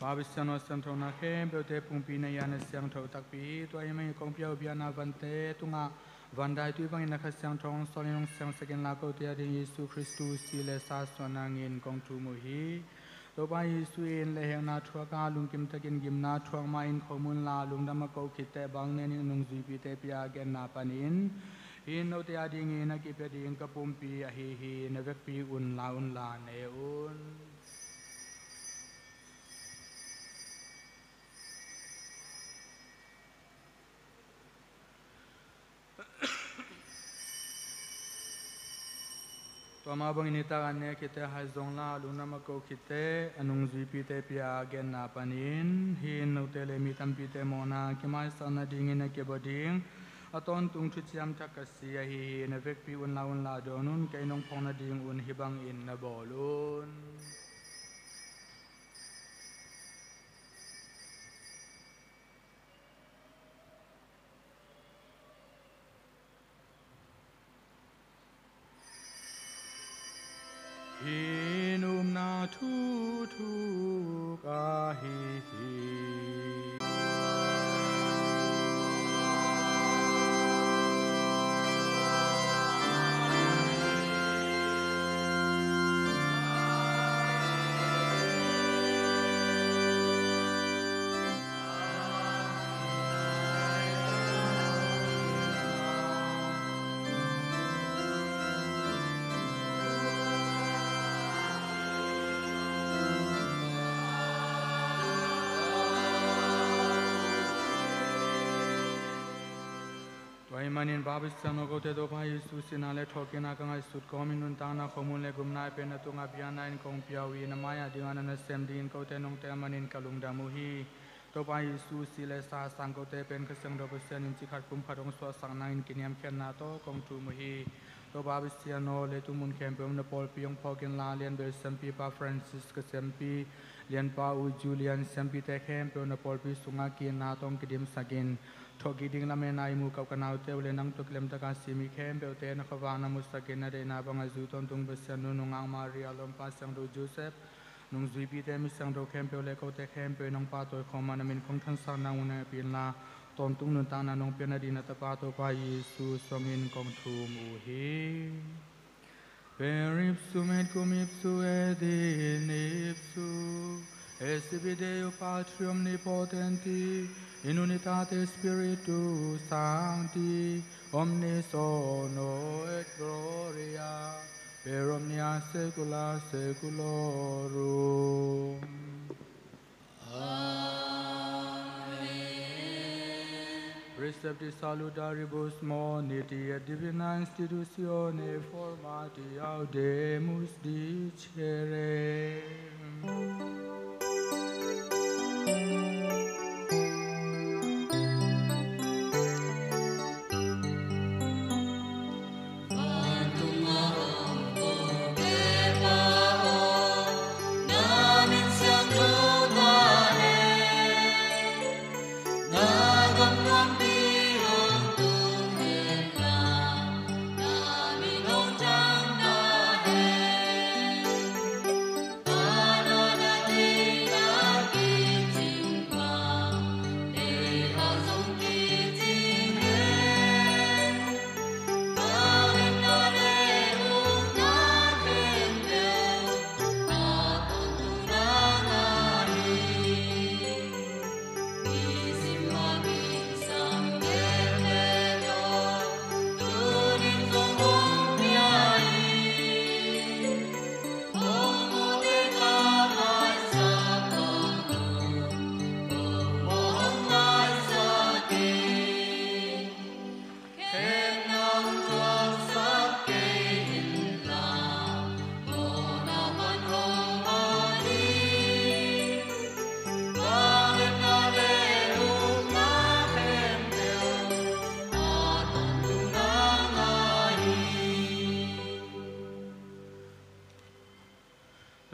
Pa Pasian aw, siangtho na khempeuhte pumpi na hi a, na siangtho takpi hi. Tua ahih manin kong pia uh biakna vante tungah vandaitui bangin na Kha Siangtho hong sawlin hong siangsak inla, kote adingin Jesu Khristu si le sa suah nangin kong thum uh hi. Topa Jesu in lehhekna thuak a, lungkim takin gimna thuak ma-in khom unla, lungdam a ko khit teh bang nenin a nungzuipite pia a, a genna panin Hih in note adingin a kipia ding ka pumpi ahi hi. Na vekpi un la unla ne un. Tua mah bangin nitak an ne khit teh, haizawng la lungdam a ko khit teh, a nungzuipite pia a genna panin, hih in note le mi tampite mawhna kimaisakna dingin a kibua ding a tawntung thuciam thak ka si ahi hi. Na vekpi un la unla dawn un. Kei nong phawk nading un hih bangin na bawl un. Hih in upna thu thuk ahi hi. Tua ahih manin Pa, Pasian aw, kote Topa Jesu sihna le thawhkikna ka ngaihsut kawmin nuntakna, khomun le gupna a pen na tungah biakna-in kong pia uh hi. Na mai-ah ding a na nasem dingin kote nong tel manin ka lungdam uh hi. Topa Jesu, si le sa a sang kote pen Kha Siangtho Pasian in ci khat kum khat hong suahsak nangin kiniamkhiatna tawh kong thum uh hi. Topa Pasian aw, leitung mun khempeuh na pawlpi hong phawk inla, Lianbel siampi Pa Francis, ka siampi Lianpa U Julian, siampite khempeuh na pawlpi sungah ki-itna tawh hong kidimsak in. Thawhkik ding lametna i mu kap ka naute uh le nang tawh kilemtaka si mi khempeuhte na khuavak na musak in, na deihna bangah zu tawntung Pasian nu nungak Maria, lawmpa Siangtho Joseph, nungzuipite, mi siangtho khempeuh le kote khempeuh in hong pahtawi khawm a, na min khong thansak nang un hong hehpih inla, tawntung nuntakna nong piak nading na Tapa Topa Jesu suangin kong thum uh hi. Per ipsum et cum ipsu et in ipsu, et sibi Deo Patri omnipotenti, in unitate Spiritu Sancti, omnis honor et gloria, per omnia saecula saeculorum. Amen. Precepti salutaribus moniti et divina institutione formati audemus dicere.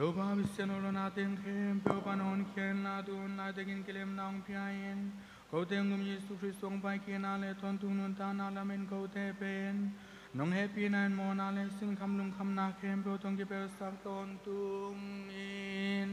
Topa Pasian aw, lawhna teng khempeuh pan honkhia inla, tu hun laitakin kilemna hong pia in. Kote hong gum Jesu Khrist hong pai kikna le tawntung nuntakna lamen kote pen nong hehpihna in mawhna le sinkham lungkhamna khempeuh tawh hong kipelsak tawntung in.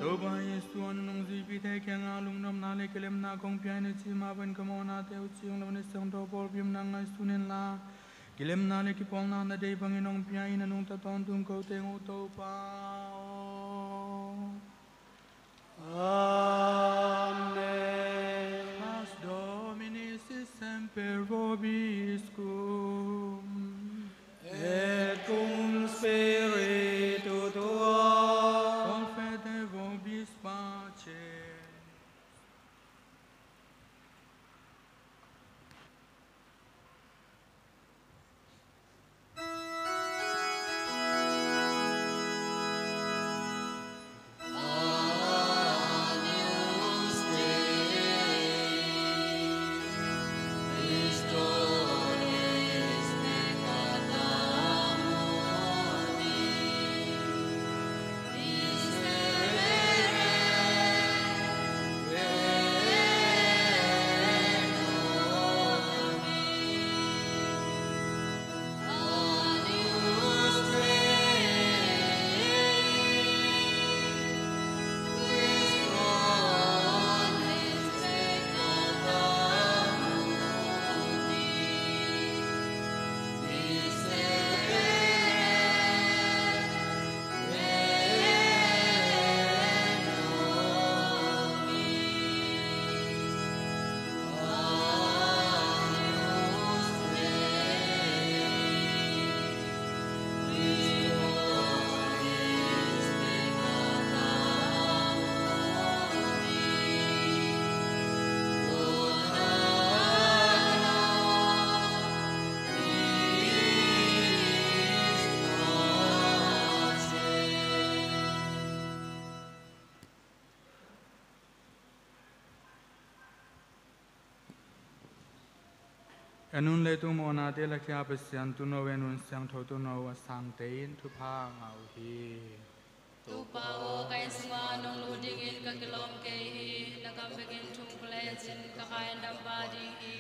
Topa Jesu aw, na nungzuipite kiangah lungdamna le kilemna kong pia in, a ci mah bangin ka mawhnate uh cing loin, na siangtho pawlpi in nang ngaihsun inla, kilemna le kipawlna na deih bangin hong pia in, a nungta tawntung ko teng uh Topa aw. Amen. Pax Domini sit semper vobiscum. Et cum spiritu tuo. Confete vobis pace. A nun leitung mawhnate lakhia Pasian Tuuno in, a nun siangtho Tuuno a sangte in thupha ngah uh hi. Topa aw, ka inn sungah nong lut dingin ka kilawm kei hi. Na kam bekin thu hong pule cin ka kha in dam pah ding hi.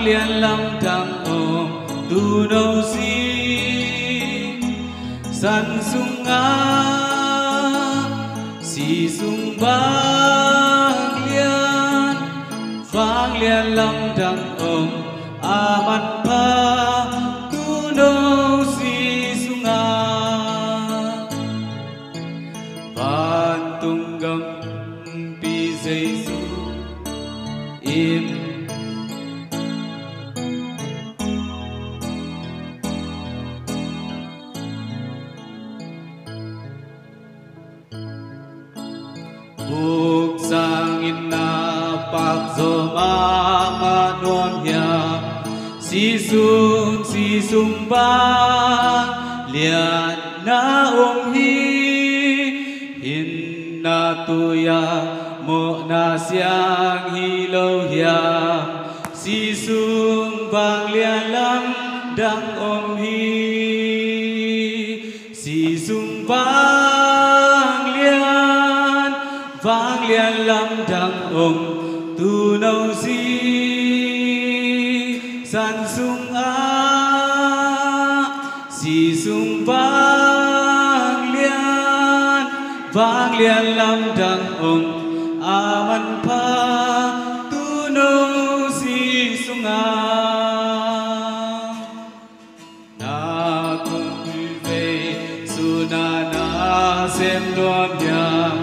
Lian lamdang om tuuno sisan sungah, si sung vanglian, vanglian lamdang om a manpha tuuno si sungah. Vantung gampi Jesu in vuk sangin na pakzaw mahmah nuam hiam? Si sung, si sung bang lian na om hi. Hinna tui-a mawhna siang hi lo hiam? Si sung vanglian lamdang om hi. Si sung vanglian, vanglian lamdang om tuuno sisan sungah, si sung vanglian, vanglian lamdang om a manpha tuuno si sungah. Na kumpi vei suna na sem nuam hiam?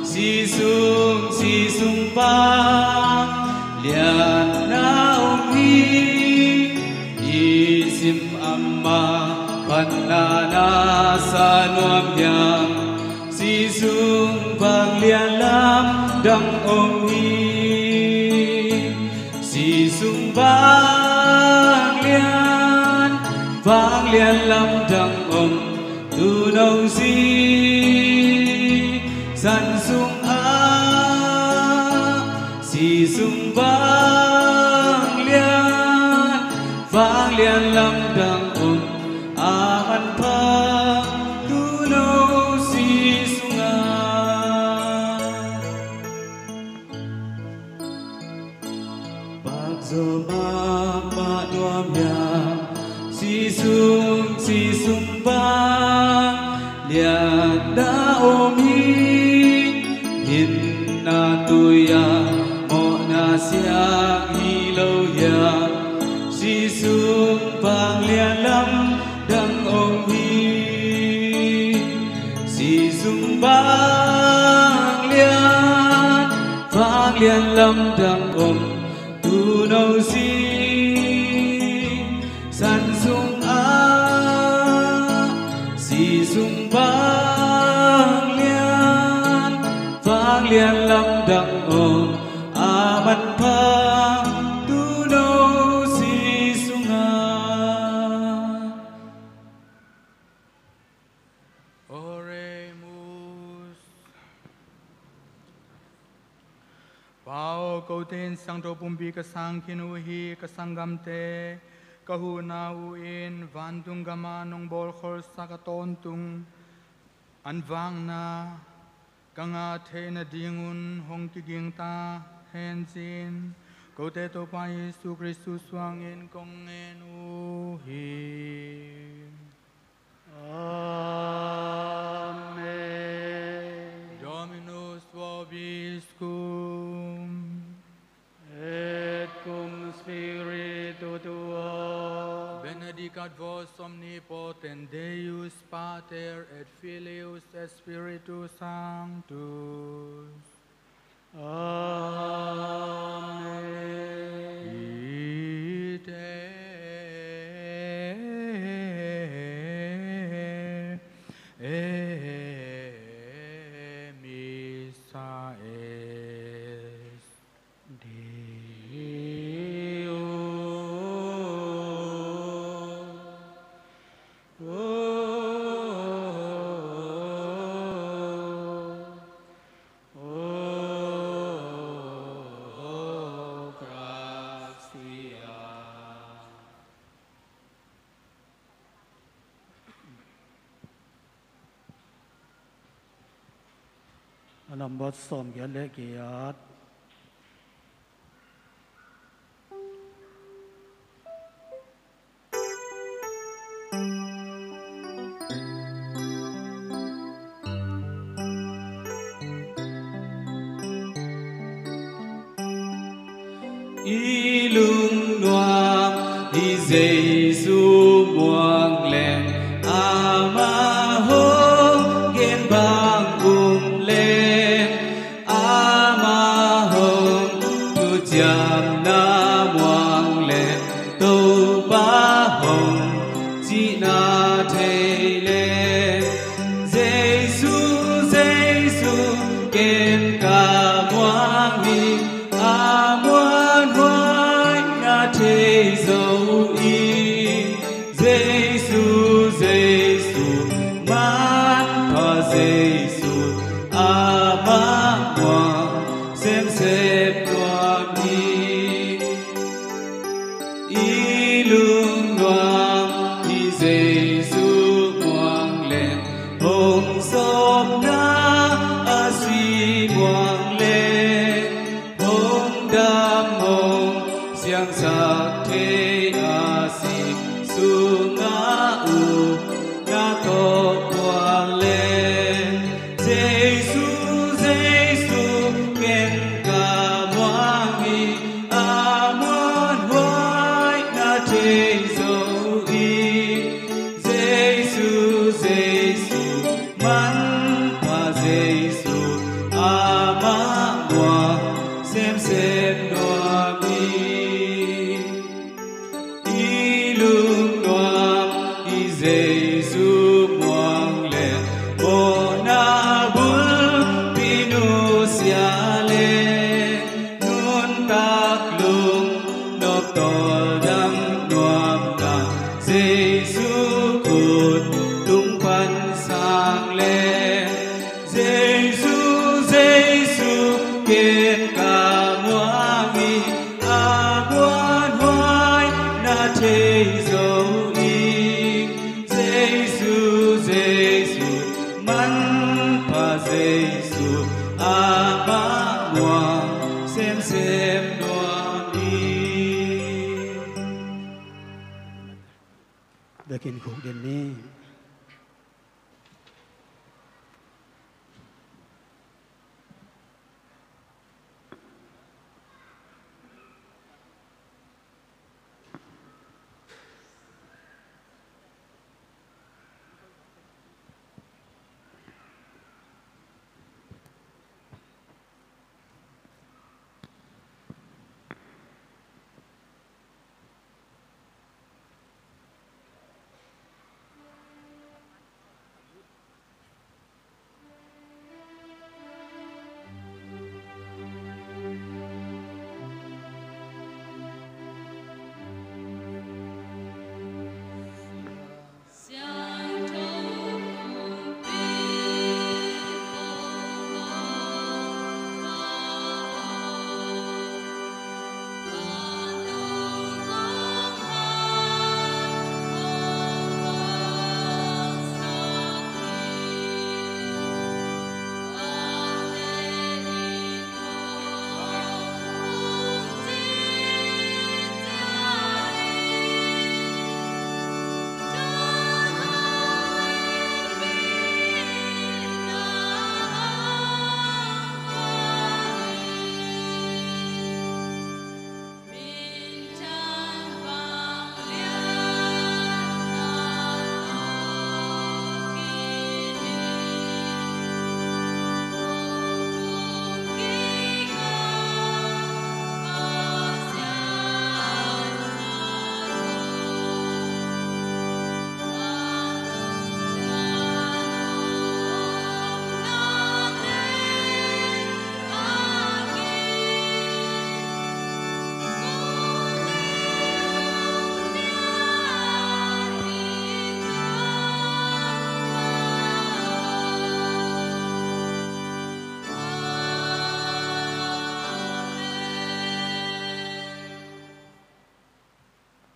Si sung, si sung vanglian na om hi. I sim ama panna na sa nuam hiam? Si sung vanglian lamdang om hi. Si sung vanglian, vanglian lamdang om tuuno sisan sungah, si sung vanglian, vanglian lamdang om a manpha tuuno si sungah. Pakzaw mahmah nuam hiam? Si sung, si sung vanglian na om hi. Hinna tui-a mawhna siang hi lo hiam? Si sung vanglian lamdang om hi. Si sung vanglian, vanglian lamdang om tuuno sisan sungah, si sung vanglian, vanglian lamdang om a manpha tuuno si sungah. Oremus. Pa aw, kote in siangtho pumpi ka sang khin uh hi. Ka sanggamte ka huhna uh in vantung gamah nong bawlkholsak a tawntung anvakna ka ngah theih nadingun hong kiging ta hen ci-in kote Topa Jesu Khrist suangin kong ngen uh hi. Amen. Dominus vobiscum. Et cum spiritu tuo. Benedicat vos omnipotens Deus, Pater et Filius et Spiritus Sanctus. Amen. Ite missa es. Deo. A nambat sawm giat le giat. I lungnuam i Jesu muang leng, amah hong gen bang um leng, amah hong thuciamna muang leng, Topa hong cihna thei leng. Jesu, Jesu, ken ka muang hi, a muanhuai na thei zo ing. Jesu, Jesu, manpha Jesu, amah muang semsem nuam ing. I lungnuam i Jesu muang leng, hong sawpna a si muang leng, hong dam hong siangsak thei a si sungah upna tawh kuan leng. Jesu, Jesu, ken ka muang hi, a muanhuai na thei zo ing. Jesu, Jesu, manpha Jesu, amah muang semsem nuam ing. I lungnuam i Jesu muang leng, mawhna bulpi nusia leng, nuntak lungnop tawldam nuamna, Jesu khut tung pan sang leng. Jesu, Jesu, ken ka muang hi, a muanhuai na thei zo ing. Jesu, Jesu, manpha Jesu, amah muang semsem nuam ing. Biakinn khuk den ni.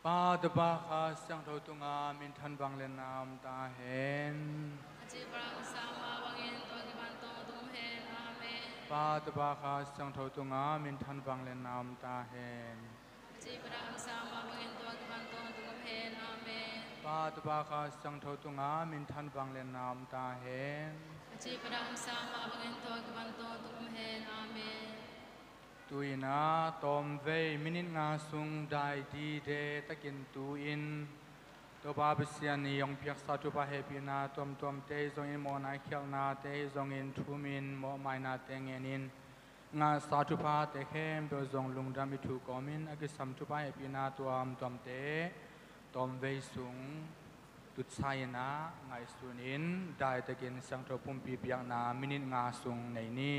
Pa, Tapa, Kha Siangtho tungah minthan vangliatna om ta hen. A ci bang a om sa mah bangin tua kipan tawh tung hen. Amen. Pa, Tapa, Kha Siangtho tungah minthan vangliatna om ta hen. A ci bang a om sa mah bangin tua kipan tawh tung hen. Amen. Pa, Tapa, Kha Siangtho tungah minthan vangliatna om ta hen. A ci bang a om sa mah bangin tua kipan tawh tung hen. Amen. Tu-in ah tawmvei minit nga sung dai dide takin tu-in Topa Pasian in hong piaksa thupha hehpihna tuamtuamte zongin, mawhna khialhnate zongin, thumin mawhmainate ngenin, ngahsa thuphate khempeuh zong lungdam i thu kawmin a kisam thupha hehpihna tuamtuamte tawmvei sung tutsa in ah ngaihsunin, daitakin siangtho pumpi biakna minit nga sung nei ni.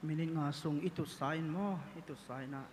Minit nga sung i tutsa in maw, i tutsa in ah.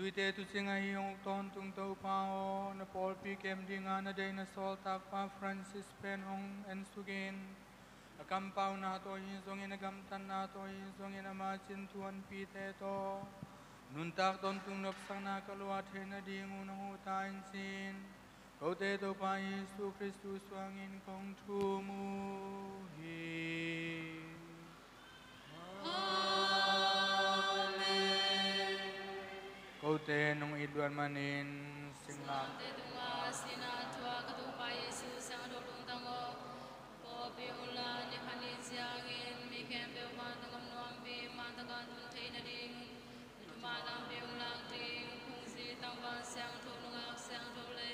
Tuite tuucing ahi hong uk tawntung Topa aw, na pawlpi kem dinga na deih na sawltak Pa Francis pen hong ensuk in. A kampauna tawh ahi zongin, a gamtatna tawh ahi zongin, ama cinthuanpite tawh nuntak tawntung nopsakna ka luah theih nadingun hong uk ta in ci-in kote Topa Jesu Khristu suangin kong thum uh hi. Amen. Kote nong it luat manin singlamteh tungah sihna thuak ka Topa Jesu siangtho lungtang aw, pawlpi unla ni khat ni ciangin mi khempeuh vantung gam nuampi mantaka tun theih nading na thuman lampi hong lak ding phungzi tangval siangtho, nungak siangtho le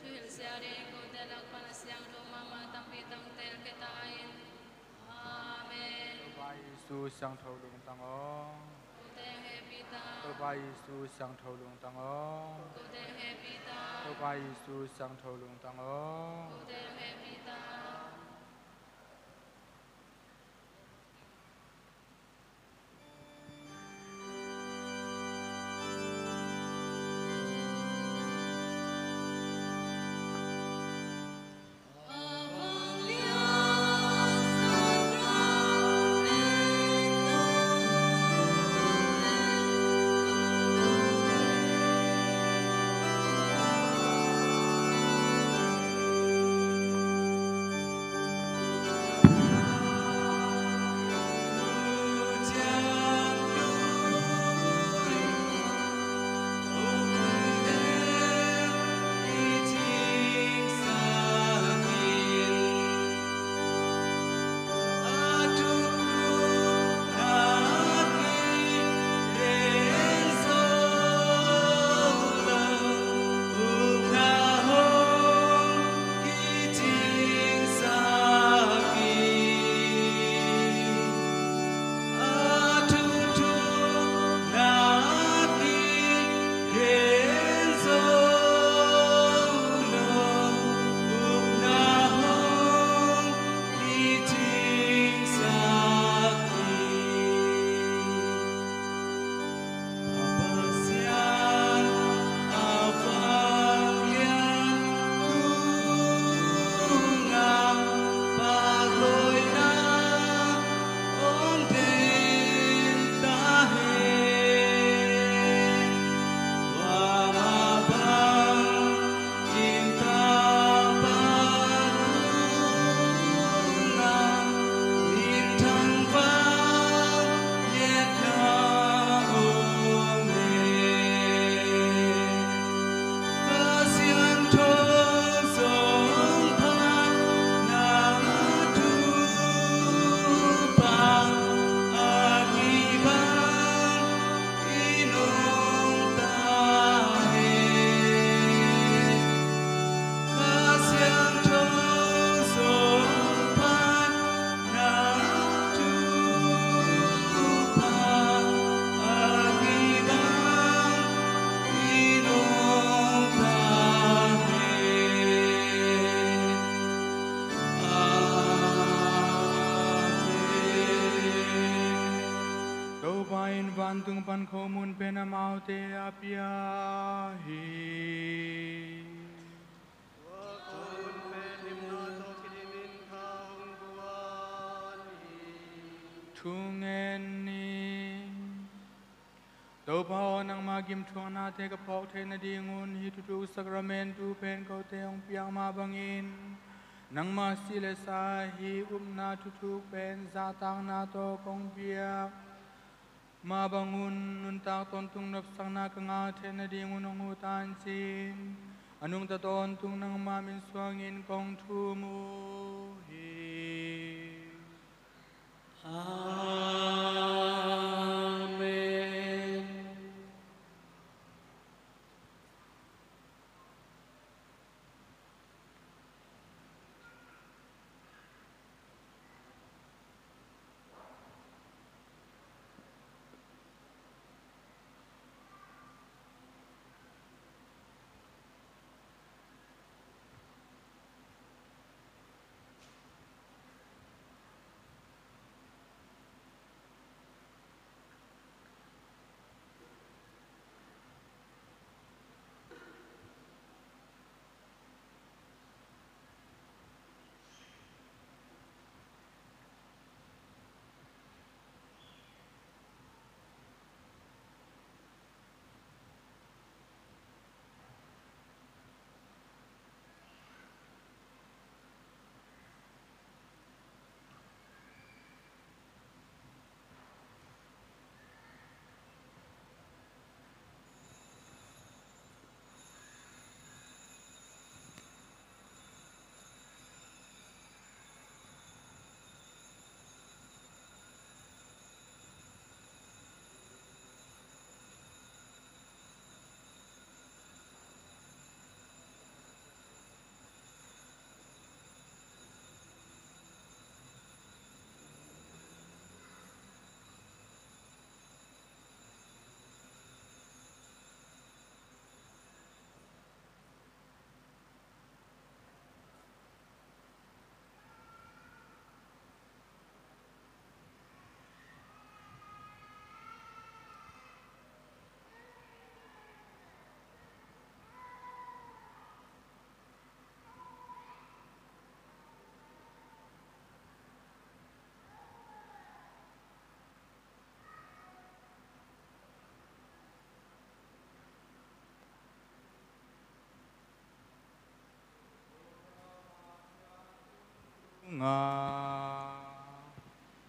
thuhilhsia ding kote lak pan a siangtho mahmah tampi tang teel khia ta in. Amen. Topa Jesu siangtho lungtang aw. Kote hehpih ta. Topa Jesu siangtho lungtang aw. Kote hehpih ta. Topa Jesu siangtho lungtang aw. Kote hehpih ta. Topa in vantung pan khomun pen amaute a pia hi. Thungen ni. Topa aw, nangma gimthuaknate ka phawk theih nadingun hih thuthu sakramentu pen kote hong piak mah bangin, nangma si le sa hih upna thuthuk pen zahtakna tawh kong piak mah bangun nuntak tawntung nopsakna ka ngah theih nadingun hong uk ta in ci-in, a nungta tawntung nangma min suangin kong thum uh hi. Amen.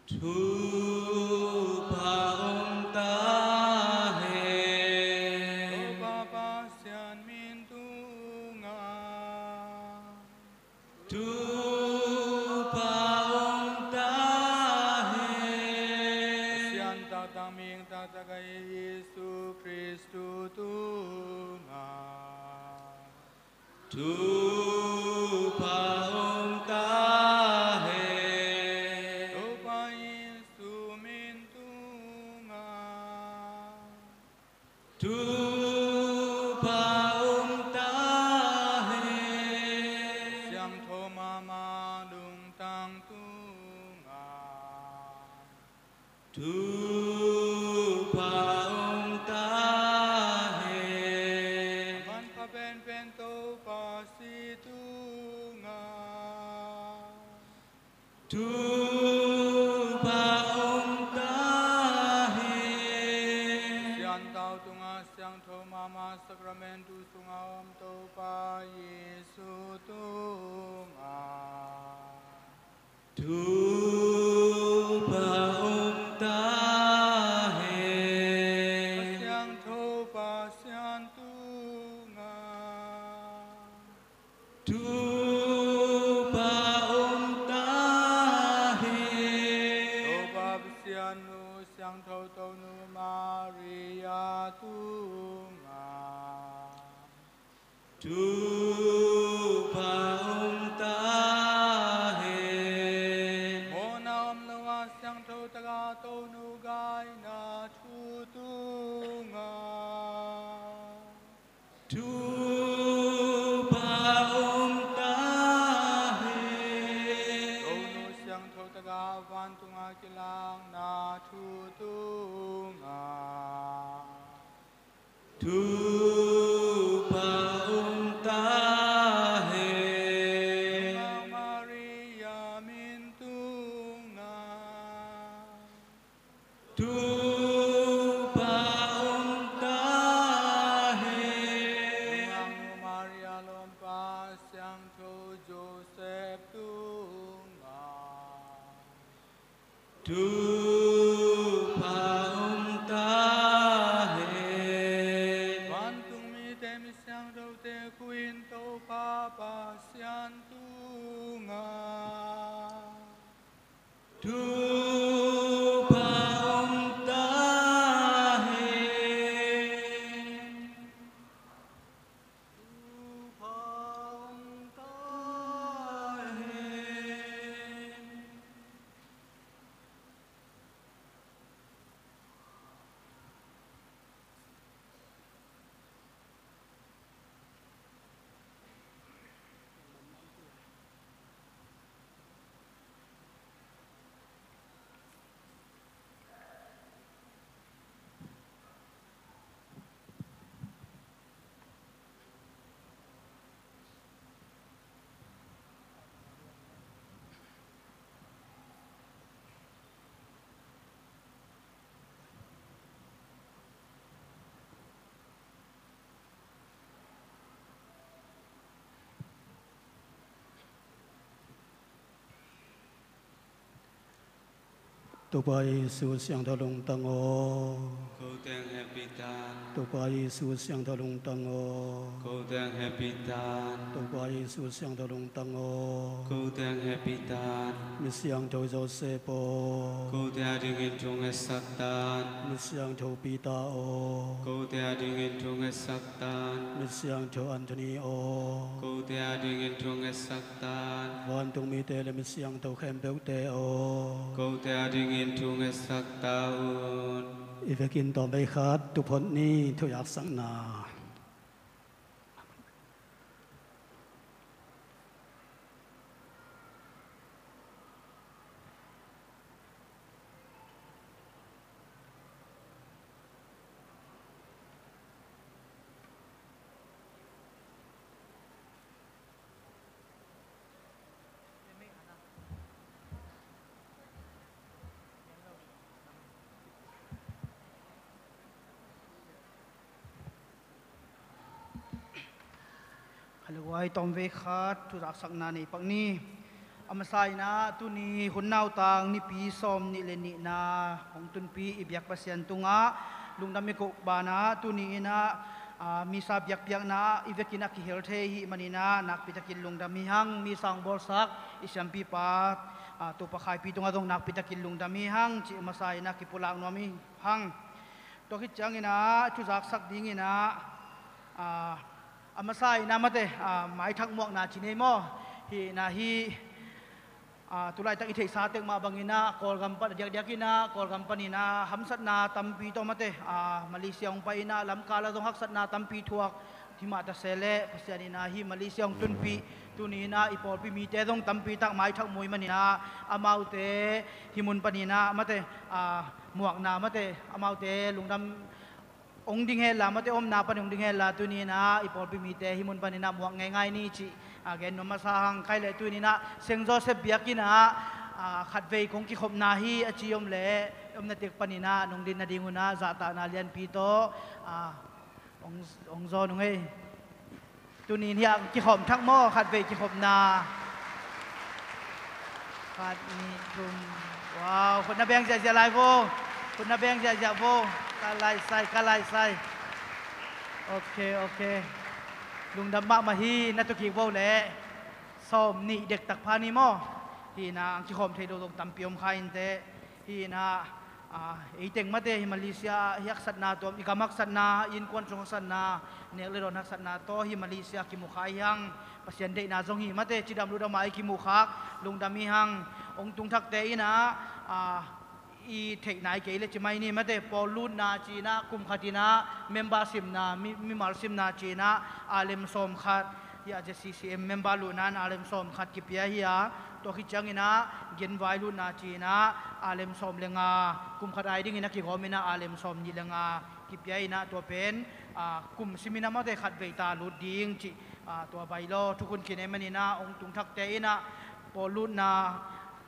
Thupha om ta hen. Topa Pasian min tungah. Thupha om ta hen. Pasian taktak, mihing taktak ahi Jesu Khristu tungah. Thupha om ta hen. Topa Jesu min tungah. Thupha om ta hen. Siangtho mahmah lungtang tungah. Thupha om ta hen. A manpha penpen Topa Jesu tungah. Thupha om ta hen. Siantau tungah siangtho mahmah Sakramentu sungah om Topa Jesu tungah. Thupha om ta hen. A siangtho Pasian tungah. Thupha om ta hen. Topa Pasian nu siangtho Tonu Maria tungah. Thupha om ta hen. Mawhna om lo a siangtho tak a Tonu Gaina thu tungah. Thupha om ta hen. Tonu siangtho tak a vantung a kilakna thu tungah. Thupha om ta hen. Nungak Maria min tungah. Thupha om ta hen. Nungaknu Maria lawmpa siangtho Joseph tungah. Thupha om ta hen. Vantung mite, mi siangthote khuh in Topa Pasian tungah. Thupha om ta hen. Thupha om ta hen. Topa Jesu siangtho lungtang aw. Kote hong hehpih tan. Topa Jesu siangtho lungtang aw. Kote hong hehpih tan. Topa Jesu siangtho lungtang aw. Kote hong hehpih tan. Mi siangtho Joseph aw. Kote adingin thu hong ngetsak tan. Mi siangtho Peter aw. Kote adingin thu hong ngetsak tan. Mi siangtho Anthony aw. Kote adingin thu hong ngetsak tan. Vantung mite le mi siangtho khempeuhte aw. Kote adingin thu hong ngetsak ta un. I vekin tawmvei khat tuphot ni, thuzaksakna. Khaluai tawmvei khat thuzaksakna nei pak ni. A masa inah tuni hun nautang nipi sawm nih le nihna hong tunpi i biak Pasian tungah lungdam i koh banah tuni inah, aa, misa biakpiakna i vekin a kihel thei i hih maninah nakpitakin lungdam hi hang. Misa hong bawlsak i siampipa, aa, Topa Khaipi tungah zong nakpitakin lungdam hi hang cih masa inah kipulak nuam hi hang. Tua khit cianginah thuzaksak dinginah, aa, a masa inah mate, aa, maithak muakna ci nei maw? Hih inah hih, aa, tulaitak i theihsa tek mah banginah Kawlgam pan a diakdiak inah Kawlgam paninah hamsatna tampi tawh mate, aa, Malaysia hong pai inah lamkal ah zong haksatna tampi thuak hi mah ta se leh Pasian inah hih Malaysia hong tunpih tuni inah i pawlpi mite zong tampi tak maithak mu i maninah amaute hih mun paninah mate, aa, muakna mate amaute lungdam hong ding henla mate omna pan hong ding henla tuni inah i pawlpi mite hih mun paninah muak ngeingai ni cih, aa, gen nuam masa hang. Khaih leh tuni inah Saint Joseph biakinn ah, aa, khatvei kong kikhopna hi a ci om leh omna tek paninah nong din nadingunah zahtakna lianpi tawh, aa, hong, hong zawn ung ei. Tuni in hiah kikhawm thak maw? Khatvei kikhopna. Khat, nih, thum. Wow, khutna beng ziahziah lai vo. Khutna beng ziahziah vo. Ka laisai, ka laisai. Ok, ok. Lungdam mahmah hi, na tu kik vo leh. Sawm nih dektak pha ni maw? Hih inah ang kikhawm thei lo zong tampi om kha inteh. Hih inah, aa, ei teng mate hih Malaysia ah hih haksatna tuam, i gam haksatna, i innkuan sung haksatna, nek le dawn haksatna tawh hih Malaysia kimu kha hi hang. Pasian deihna zong hi mate, cidam ludam ah i kimu khak lungdam hi hang. Hong tung thakte inah, aa, i theih nai kei le ci mai ni mate, pawl lutna ci inah kum khat inah member simna, mi, mimal simna ci inah aa lem sawm khat. Hih a Z C C M member luhna in aa lem sawm khat kipia hi a, tua khit cianginah genvai lutna ci inah aa lem sawm le nga, kum khat ai dingin a kigawm inah aa lem sawm nih le nga kipia inah tua pen, aa, kum sim inah mate khatvei ta lut ding cih, aa, tua bai law thukhun khin ei maninah hong tung thakte inah pawl lutna,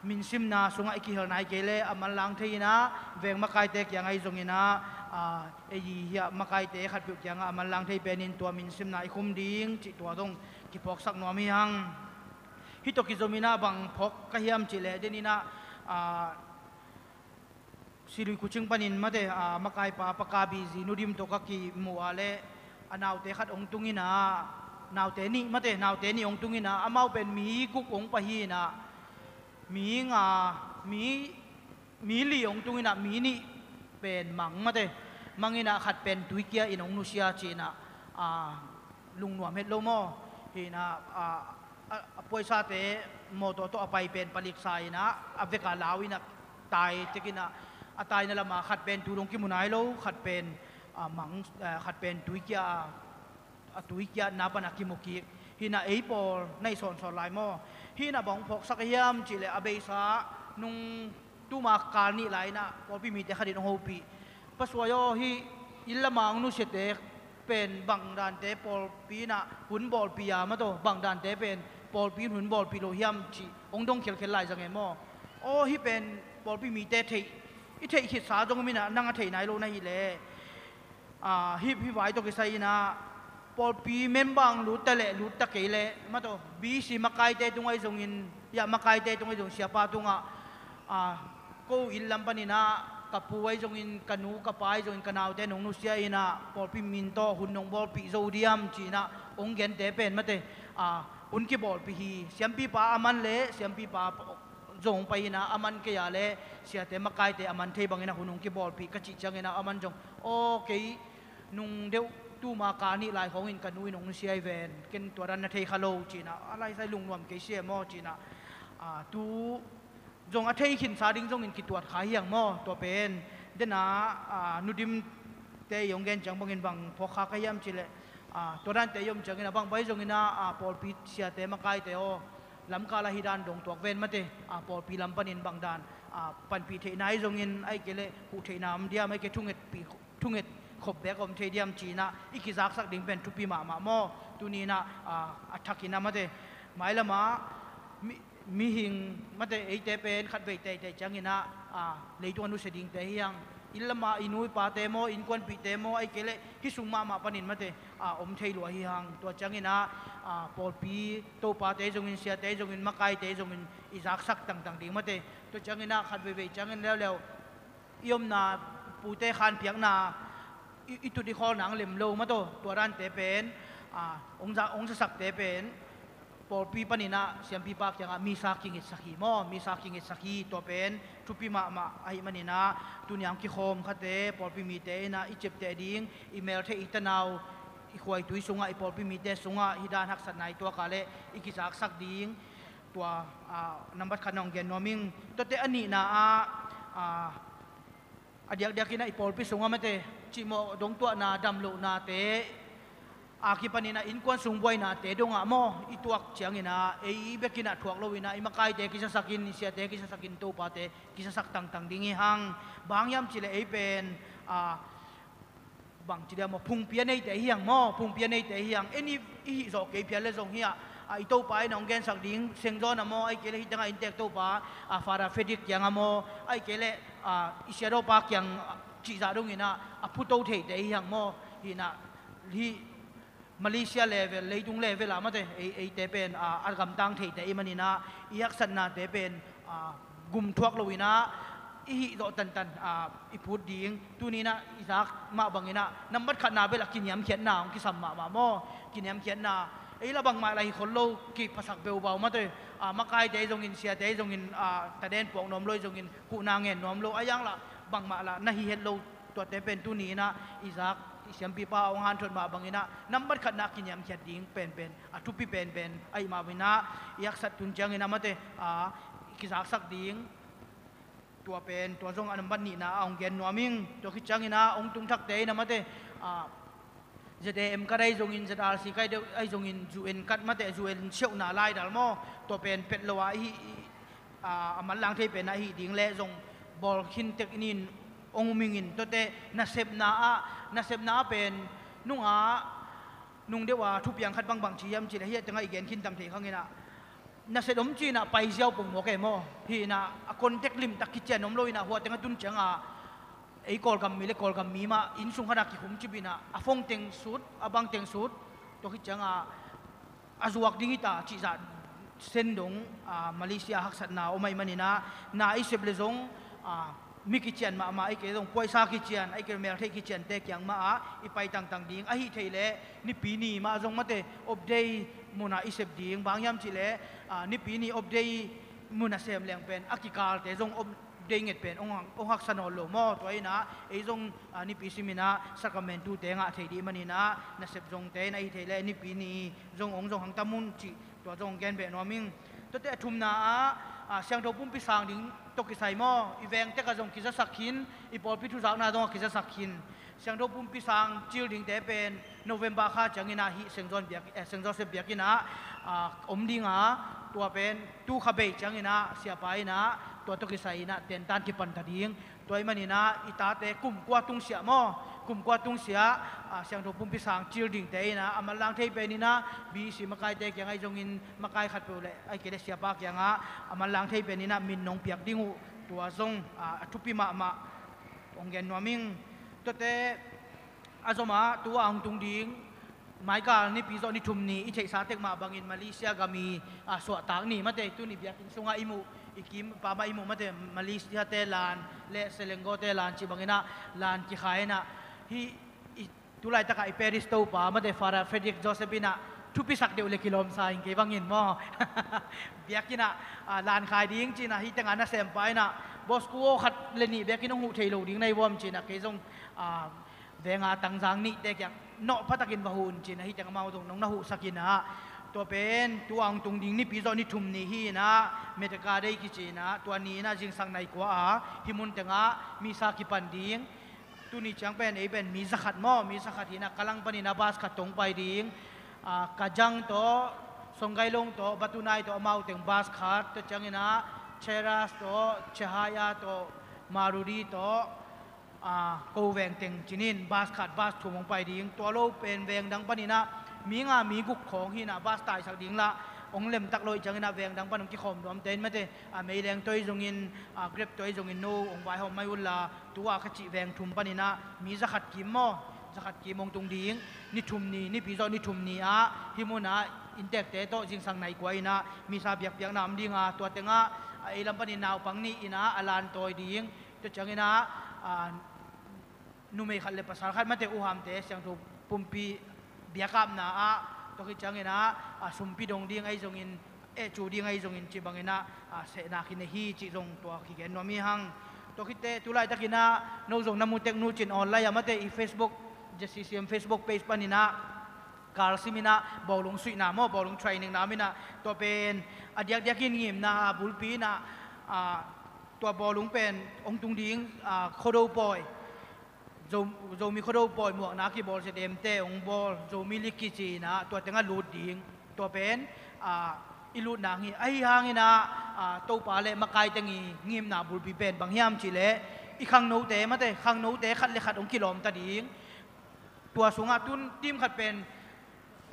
min simna sungah i kihel nai kei le a manlang thei inah veng makaite kiangah i zong inah, aa, ei hiah makaite khatpeuh kiangah a manlang thei penin tua min simna i khum ding cih tua zong kiphawksak nuam hi hang. Hih tawh kizom inah bang phawk ka hiam cih leh den inah, aa, Silui Kuching panin mate, aa, makaipa Paka Bizi Nu Dim tawh ka kimuh ah leh a naute khat hong tung inah, naute nih mate, naute nih hong tung inah amau pen mi guk hong pai hi inah mi nga, mi, mi li hong tung inah mi nih pen mang mate, mang inah khat pen tuikia in hong nusia ci inah, aa, lungnuam het lo maw? Hi inah, aa, a, a puaisate mawtaw tawh a pai pen paliksa inah a veka lau inah tai tek inah a taina lamah khat pen tu dong kimu nai lo, khat pen, aa, mang, aa, khat pen tuikia a, a tuikiatna pan a kimu kik. Hi inah ei pawl na i sawnsawn lai maw? Hi inah bang hong phawksak a hiam cih leh a beisa nung tuma kal nih lai inah pawlpi mite khat in hong hopih, Pa Suai aw, hih inn lamah hong nusiate pen bang dante pawlpi inah hun bawlpih a, mataw, bang dante pen pawlpi in hun bawlpih lo hiam cih hong dong khelkhel lai zang e maw? Aw, hih pen pawlpi mite theih, i theih khitsa zong om inah nang a theih nai lo na hih leh, aa, hih, hih vai tawh kisai inah pawlpi member hong lut ta leh lut ta kei leh, mataw, B C makaite tungah i zongin, hiah makaite tungah i zong siapa tungah, aa, ko inn lam paninah ka pu ahi zongin, ka nu ka pa ahi zongin, ka naute nong nusia inah pawlpi min tawh hun nong bawlpih zo diam ci inah hong gente pen mate, aa, hun kibawlpih hi. Siampipa a man leh siampipa zong hong pai inah a man kei a leh siate makaite a man thei bangin a hun hong kibawlpih ka cih ciangin ah a man zong, aw, kei nung deuh tuma kal nih lai khawngin ka nu in hong nusia hi ven, ken tua dan na thei kha lo ci inah a laisai lungnuam kei si e maw ci inah, aa, tu zong a thei khinsa ding zongin kituat kha hi hang maw? Tua pen den a, aa, Nu Dimte i hong gen ciang bangin bang phawk kha ka hiam cih leh, aa, tua dante i om ciangin a bang bai zongin ah, aa, pawlpi siate makaite aw, lamkal ah hih dan dong tuak ven mate, aa, pawlpi lam panin bang dan, aa, panpih theihna ahi zongin, ahih kei leh huh theihna om diam, ahih kei thungetpih, thunget khop beek a om thei diam ci inah i kizaksak ding pen thupi mahmah maw? Tuni inah, aa, a thak inah mate, mailamah mi, mihing mate eite pen khatvei teitei ciangin ah, aa, leitung a nusia dingte hi hang. inn lama i nu i pate maw, innkuanpihte maw, ahih kei leh hih sung mahmah panin mate, a, om thei lua hi hang. Tua ciangin ah, a, pawlpi topate zongin, siate zongin, makaite zongin i zaksak tangtang ding mate. Tua ciangin ah khat veivei ciangin leuleu i omna, pute khanpiakna, i, i tut i khawlna ang lem lo mate. Tua dante pen, a, hong za, hong zasakte pen pawlpi panin ah siampipa kiangah misa kingetsak hi maw, misa kingetsak hi. Tua pen thupi mahmah ahih manin ah tuni ang kikhawm khate pawlpi mite in ah i ciapteh ding, i meltheih, i tanau, i khuaitui sungah, i pawlpi mite sungah hih dan haksatna i tuak a leh i kizaksak ding. Tua, a, nambat khatna hong gen nuam ing. Tuate a nihna ah, a, a diakdiakin ah i pawlpi sungah mate, cihmawh dongtuahna, damlohnate a kipanin ah innkuan sung buainate dongah maw i tuak ciangin ah ei bekin ah thuak loin ah i makaite kizasakin, i siate kizasakin, topate kizasak tangtang ding hi hang. Bang hiam cih leh ei pen, a, bangci dia maw, phungpi a neite hi hang maw, phungpi a neite hi hang. En i, i hih zawh kei phial leh zong hiah, a, i topa in hong gensak ding, Saint John ah maw, ahih kei leh hih tengah inntek topa, a, Father Frederick kiangah maw, ahih kei leh, a, i siadawpa kiang, a, cihzah dongin ah a phuto theite hi hang maw. Hih in ah hih Malaysia level, leitung level ah mate, ei, eite pen, a, a gamtang theite i hih manin ah i haksatnate pen, a, gum thuak loin ah i hih zawh tantan, a, i phut ding. Tuni in ah i zak mah bangin ah nambat khatna bel ah kiniamkhiatna hong kisam mahmah maw. Kiniamkhiatna, ei lah bangmah lah hi khol lo, kiphasak beubau mate. A, makaite zongin, siate zongin, a, taden puak nuam lo, zongin khuhna ngen nuam lo, a yang lah bangmah lah na hi het lo. Tuate pen tuni in ah i zak, i siampipa hong hanthot mah bangin ah nambat khatna kiniamkhiat ding penpen, a thupi penpen ahih mah bangin ah i haksat tun ciangin ah mate, a, i kizaksak ding. Tua pen, tua zong a nambat nihna ah hong gen nuam ing. Tua khit ciangin ah hong tung thakte in ah mate, a, Z A M card ahi zongin, Z R C card ahi zongin, U N card mate, U N siauhna laidal maw, tua pen pet lo a i hih, i, a, a manlang thei pen a hih ding leh zong bawl khin tek in, hong um ing in. Tuate nasepna ah, nasepna ah pen nungah nung deuh a thupiang khat bangbang ci hiam cih leh, hih tengah i gen khin tam thei khang in ah, nasep om ci-in ah pai ziau pongmawk e maw. Hih in ah a contact limtak kician om lo in ah, hua tengah tun ciangah ei Kawlgam mi leh Kawlgam mi mah inn sung khatah kikhum cip in ah, a phone teng sut, a bang teng sut, tua khit ciangah a zuak ding hi ta cihzah sendong, a, Malaysia haksatna om ahih manin ah, na i sep leh zong, a, mi kician mahmah, ahih kei leh zong puaisa kician, ahih kei leh meltheih kiciante kiang mah ah i pai tangtang ding. Ahih theih leh Nipi ni mah zong mate, Op Day mun ah i sep ding. Bang hiam cih leh, a, Nipi ni Op Day mun a sem leng pen a kikalte zong Op Day nget pen hong, hong haksa nawn lo maw. Tua in ah ei zong, a, Nipi sim in ah Sacrament-ute ngah thei ding manin ah, nasep zongte in ahih theih leh Nipi ni zong hong zong hang tam un cih, tua zong gen beh nuam ing. Tuate a thumna ah, a, Siangtho Pumpi sang ding tawh kisai maw, i veng tek ah zong kizasak khin, i pawlpi thuzakna zong ah kizasak khin. Siangtho Pumpi sang cil dingte pen November kha ciangin ah hih Saint John biak, eh, Saint Joseph biakinn ah, a, om ding a, tua pen tu kha bei ciangin ah siapa in ah tua tawh kisai in ah tentan kipan ta ding. Tua ahih manin ah i tate kum kua tungsiah maw, kum kua tungsiah, a, Siangtho Pumpi sang cil dingte in ah a manlang thei pen in ah B C makaite kiang ahi zongin, makai khatpeuh leh ahih kei leh siapa kiangah a manlang thei pen in ah min nong piak ding uh. Tua zong, a, a thupi mahmah hong gen nuam ing. Tuate a zom ah tu a hong tung ding Maikal nipi zawh ni thum ni i theihsa tek mah bangin Malaysia gam i, a, suahtak ni mate, tuni biakinn sungah i muh, i kim pamah i muh mate, Malaysia-te lan leh Selangor-te lan cih bangin ah lan kikhai in ah, hih i tulaitak ah i Paris topa mate, Father Frederick Joseph in ah thupisak deuh leh kilawmsa ing kei bangin maw. Biakinn ah, a, lan khai ding ci-in ah hih tengah nasempa in ah Bosco khat leh nih bekin hong huh thei lo ding na hi vuam ci-in ah kei zong, a, venga tangzang nihte kiang nawh pha takin va huh un ci-in ah hih teng amau zong nong na huhsak in ah, tua pen tu a hong tung ding nipi zawh ni thum ni hi in ah, Merdeka Day kici in ah, tua ni in ah zingsang nai kua ah hih mun tengah misa kipan ding. Tuni ciang pen ei pen mi zakhat maw, mi zakhat hi in ah, Kalang panin ah bus khat tawh hong pai ding. A, Kajang tawh, Songgailong tawh, Batunai tawh amau teng bus khat, tua ciangin ah Cheras tawh, Chahaya tawh, Marudi tawh, a, ko veng teng ci-in bus khat, bus thum hong pai ding. Tua lo pen veng dang panin ah mi nga mi guk khawng hi in ah bus taisak ding lah, hong lemtak lo ih ciangin ah veng dang pan hong kikhawm nuamte in mate, a, meileng tawh ih zongin, a, grep tawh ih zongin no hong vaihawm mai unla, tu-a ka cih veng thum panin ah mi zakhat kim maw, zakhat kim hong tung ding. Ni thum ni, Nipi zawh ni thum ni-ah hih munah inntekte tawh zingsang nai kua in ah misa biakpiakna om ding a, tua tengah, a, ei lam panin naupang nih in ah a lan tawi ding. Tua ciangin ah, a, numei khat le pasal khat mate, uhamte, siangtho pumpi biakapna ah, tua khit ciangin ah, a, sumpi dong ding ahi zongin, eh, cu ding ahi zongin cih bangin ah, a, sehna kinei hi cih zong tua kigen nuam hi hang. Tua khitteh tu laitakin ah no zong na mu tek nu cin online ah mate, i Facebook, Z C C M Facebook page panin ah, kal simin ah bawlung suihna maw, bawlung training na om in ah, tua pen a diakdiakin ngimna bulpi in ah, a, tua bawlung pen hong tung ding, a, Khuado pawi, Zo-, Zomi Khuado pawi muakna kibawl Z M te hong bawl, Zomi League kici in ah, tua tengah lut ding. Tua pen, a, i lutna hi, ahi hangin ah, a, Topa le makai teng i ngimna bulpi pen bang hiam cih leh, i khangnote mate, khangnote khat le khat hong kilawmta ding. Tua sungah tun team khat pen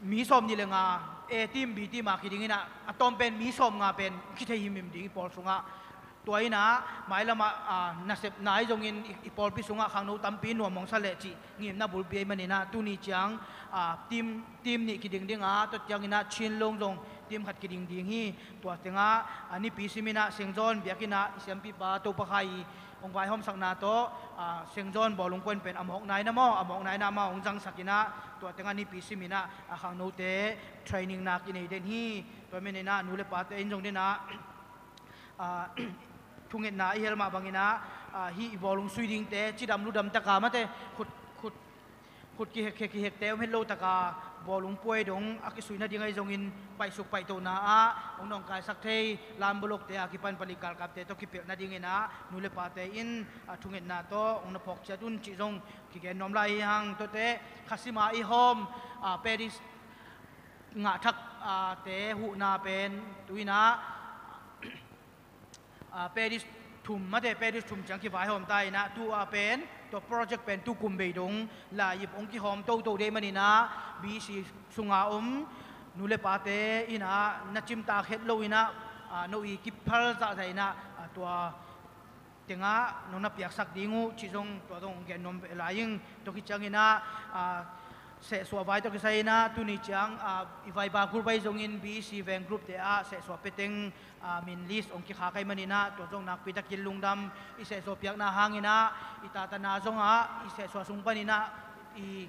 mi sawm nih le nga, A team, B team a kiding in ah, a tawm pen mi sawm nga pen kithei himhim ding i pawl sungah. Tua in ah mailam ah, a, nasepna ahi zongin i, i pawlpi sungah khangno tampi nuam hong sa leh cih ngimna bulpi ahih manin ah, tuni ciang, a, team, team nih kiding ding a, tua ciangin ah Chin Long zong team khat kiding ding hi. Tua tengah, a, Nipi simin ah Sengzawn biakinn ah i siampipa Topa Khai hong vaihawmsakna tawh, a, Sengzawn bawlung puan pen a mawkna in ah maw, a mawkna in ah amau hong zangsak in ah, tua tengah Nipi simin ah, a, khangnote training na kinei den hi. Tua manin ah nu le pate in zong den ah, a, thungetna i hel mah bangin ah, a, hih i bawlung sui dingte cidam ludam taka mate, khut, khut, khut kihek, kihek, kihekte om het lo taka bawlung puai dong a kisui nading ahi zongin paihsuk paihtohna ah hong nawngkaisak thei, lam bolokte a kipan palik galkapte tawh kipelh nadingin ah nu le pate in, a, thungetna tawh hong na phawk ciat un cih zong kigen nuam lai hi hang. Tuate kha sima i hawm, a, Paris ngahthak, a, te huhna pen tu in ah, a, Paris thum mate, Paris thum ciang kivaihawm ta in ah, tu-a pen tua project pen tu kum bei dong lai-ip hong kihawm toto dei manin ah, B C sunga om nu le pate in ah na cimtak het lo in ah, a, no i kiphal zahzah in ah, a, tua tengah nong na piaksak ding uh cih zong tua zong hong gen nuam lai ing. Tua khit ciangin ah, a, sehsuah vai tawh kisai in ah, tuni ciang, a, i Viber group ahi zongin B C veng group te ah sehsuah pia teng, a, min list hong kikhak ahih manin ah, tua zong nakpi takin lungdam. I sehsuah piakna hangin ah, i tatana zongah, i sehsuah sung panin ah, i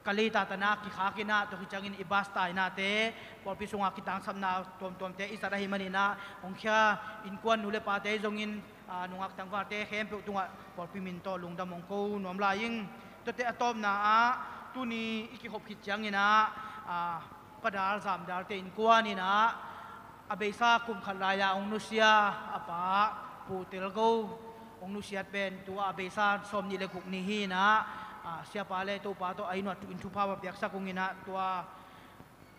Kalay tatana kikhak in ah, tua khit ciangin i bus tainate, pawlpi sungah kitangsapna tuamtuamte i zat ahih manin ah, hong khia innkuan nu le pate zongin, a, nungak tangvalte khempeuh tungah pawlpi min tawh lungdam hong ko nuam lai ing. Tuate a tawpna ah, tuni i kikhop khit ciangin ah, a, Pa Dal Zam Dalte innkuan in ah, a beisa kum khat lai-a hong nusia a pa Pu Tel Go hong nusiat pen tua a beisa sawm nih le guk ni hi in ah, a, siapa le topa tawh a inn uah tu in thupha va piaksak ung in ah, tua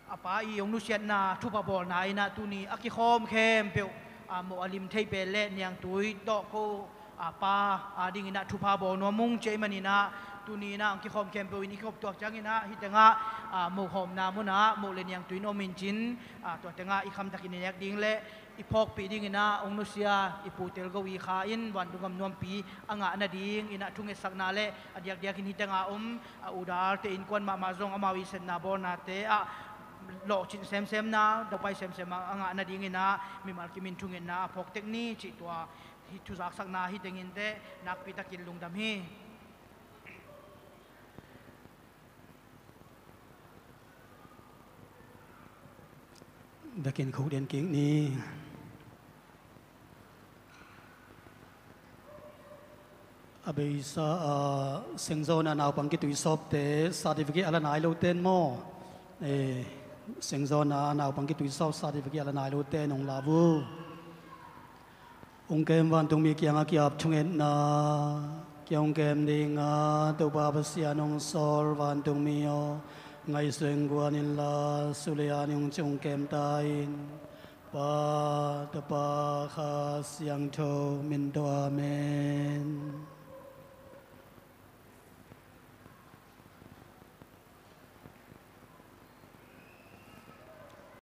a pa i hong nusiatna thupha bawlna in ah tuni a kikhawm khempeuh, a, moh a lim thei pen le niangtui tawh ko, a, pa, a, dingin ah thupha bawl nuam ung ci ahih manin ah, tuni in ah hong kikhawm khempeuh in i khop tuak ciangin ah, hih tengah, a, moh khawmna munah moh le niangtui in om in cin, a, tua tengah i khamtakin i nek ding le i phawkpih dingin ah hong nusia i Pu Tel Go i kha in vantung gam nuampi a ngah nadingin ah thungetsakna le a diakdiakin hih tengah om, a, U Dalte innkuan mahmah zong amau i sepna bawlnate ah lawhcin semsemna, dopai semsem a, a ngah nadingin ah mimal kimin thungetna a phawk tek ni cih tua hih thuzaksakna hih tengin teh nakpi takin lungdam hi. Biakinn khuk den kik ni. A beisa, a, Sengzawn a naupang kituisawpte certificate a la nai lote in maw? E, Sengzawn a naupang kituisawp certificate a la nai lote in hong la uh. Hong kem vantungmi kiangah ki-ap thungetna, kiang hong kem ding a, Topa Pasian hong sawl vantungmi aw, ngaihsut hong guan inla, sulian hong ci hong kem ta in. Pa, Tapa, Kha Siangtho min tawh, amen.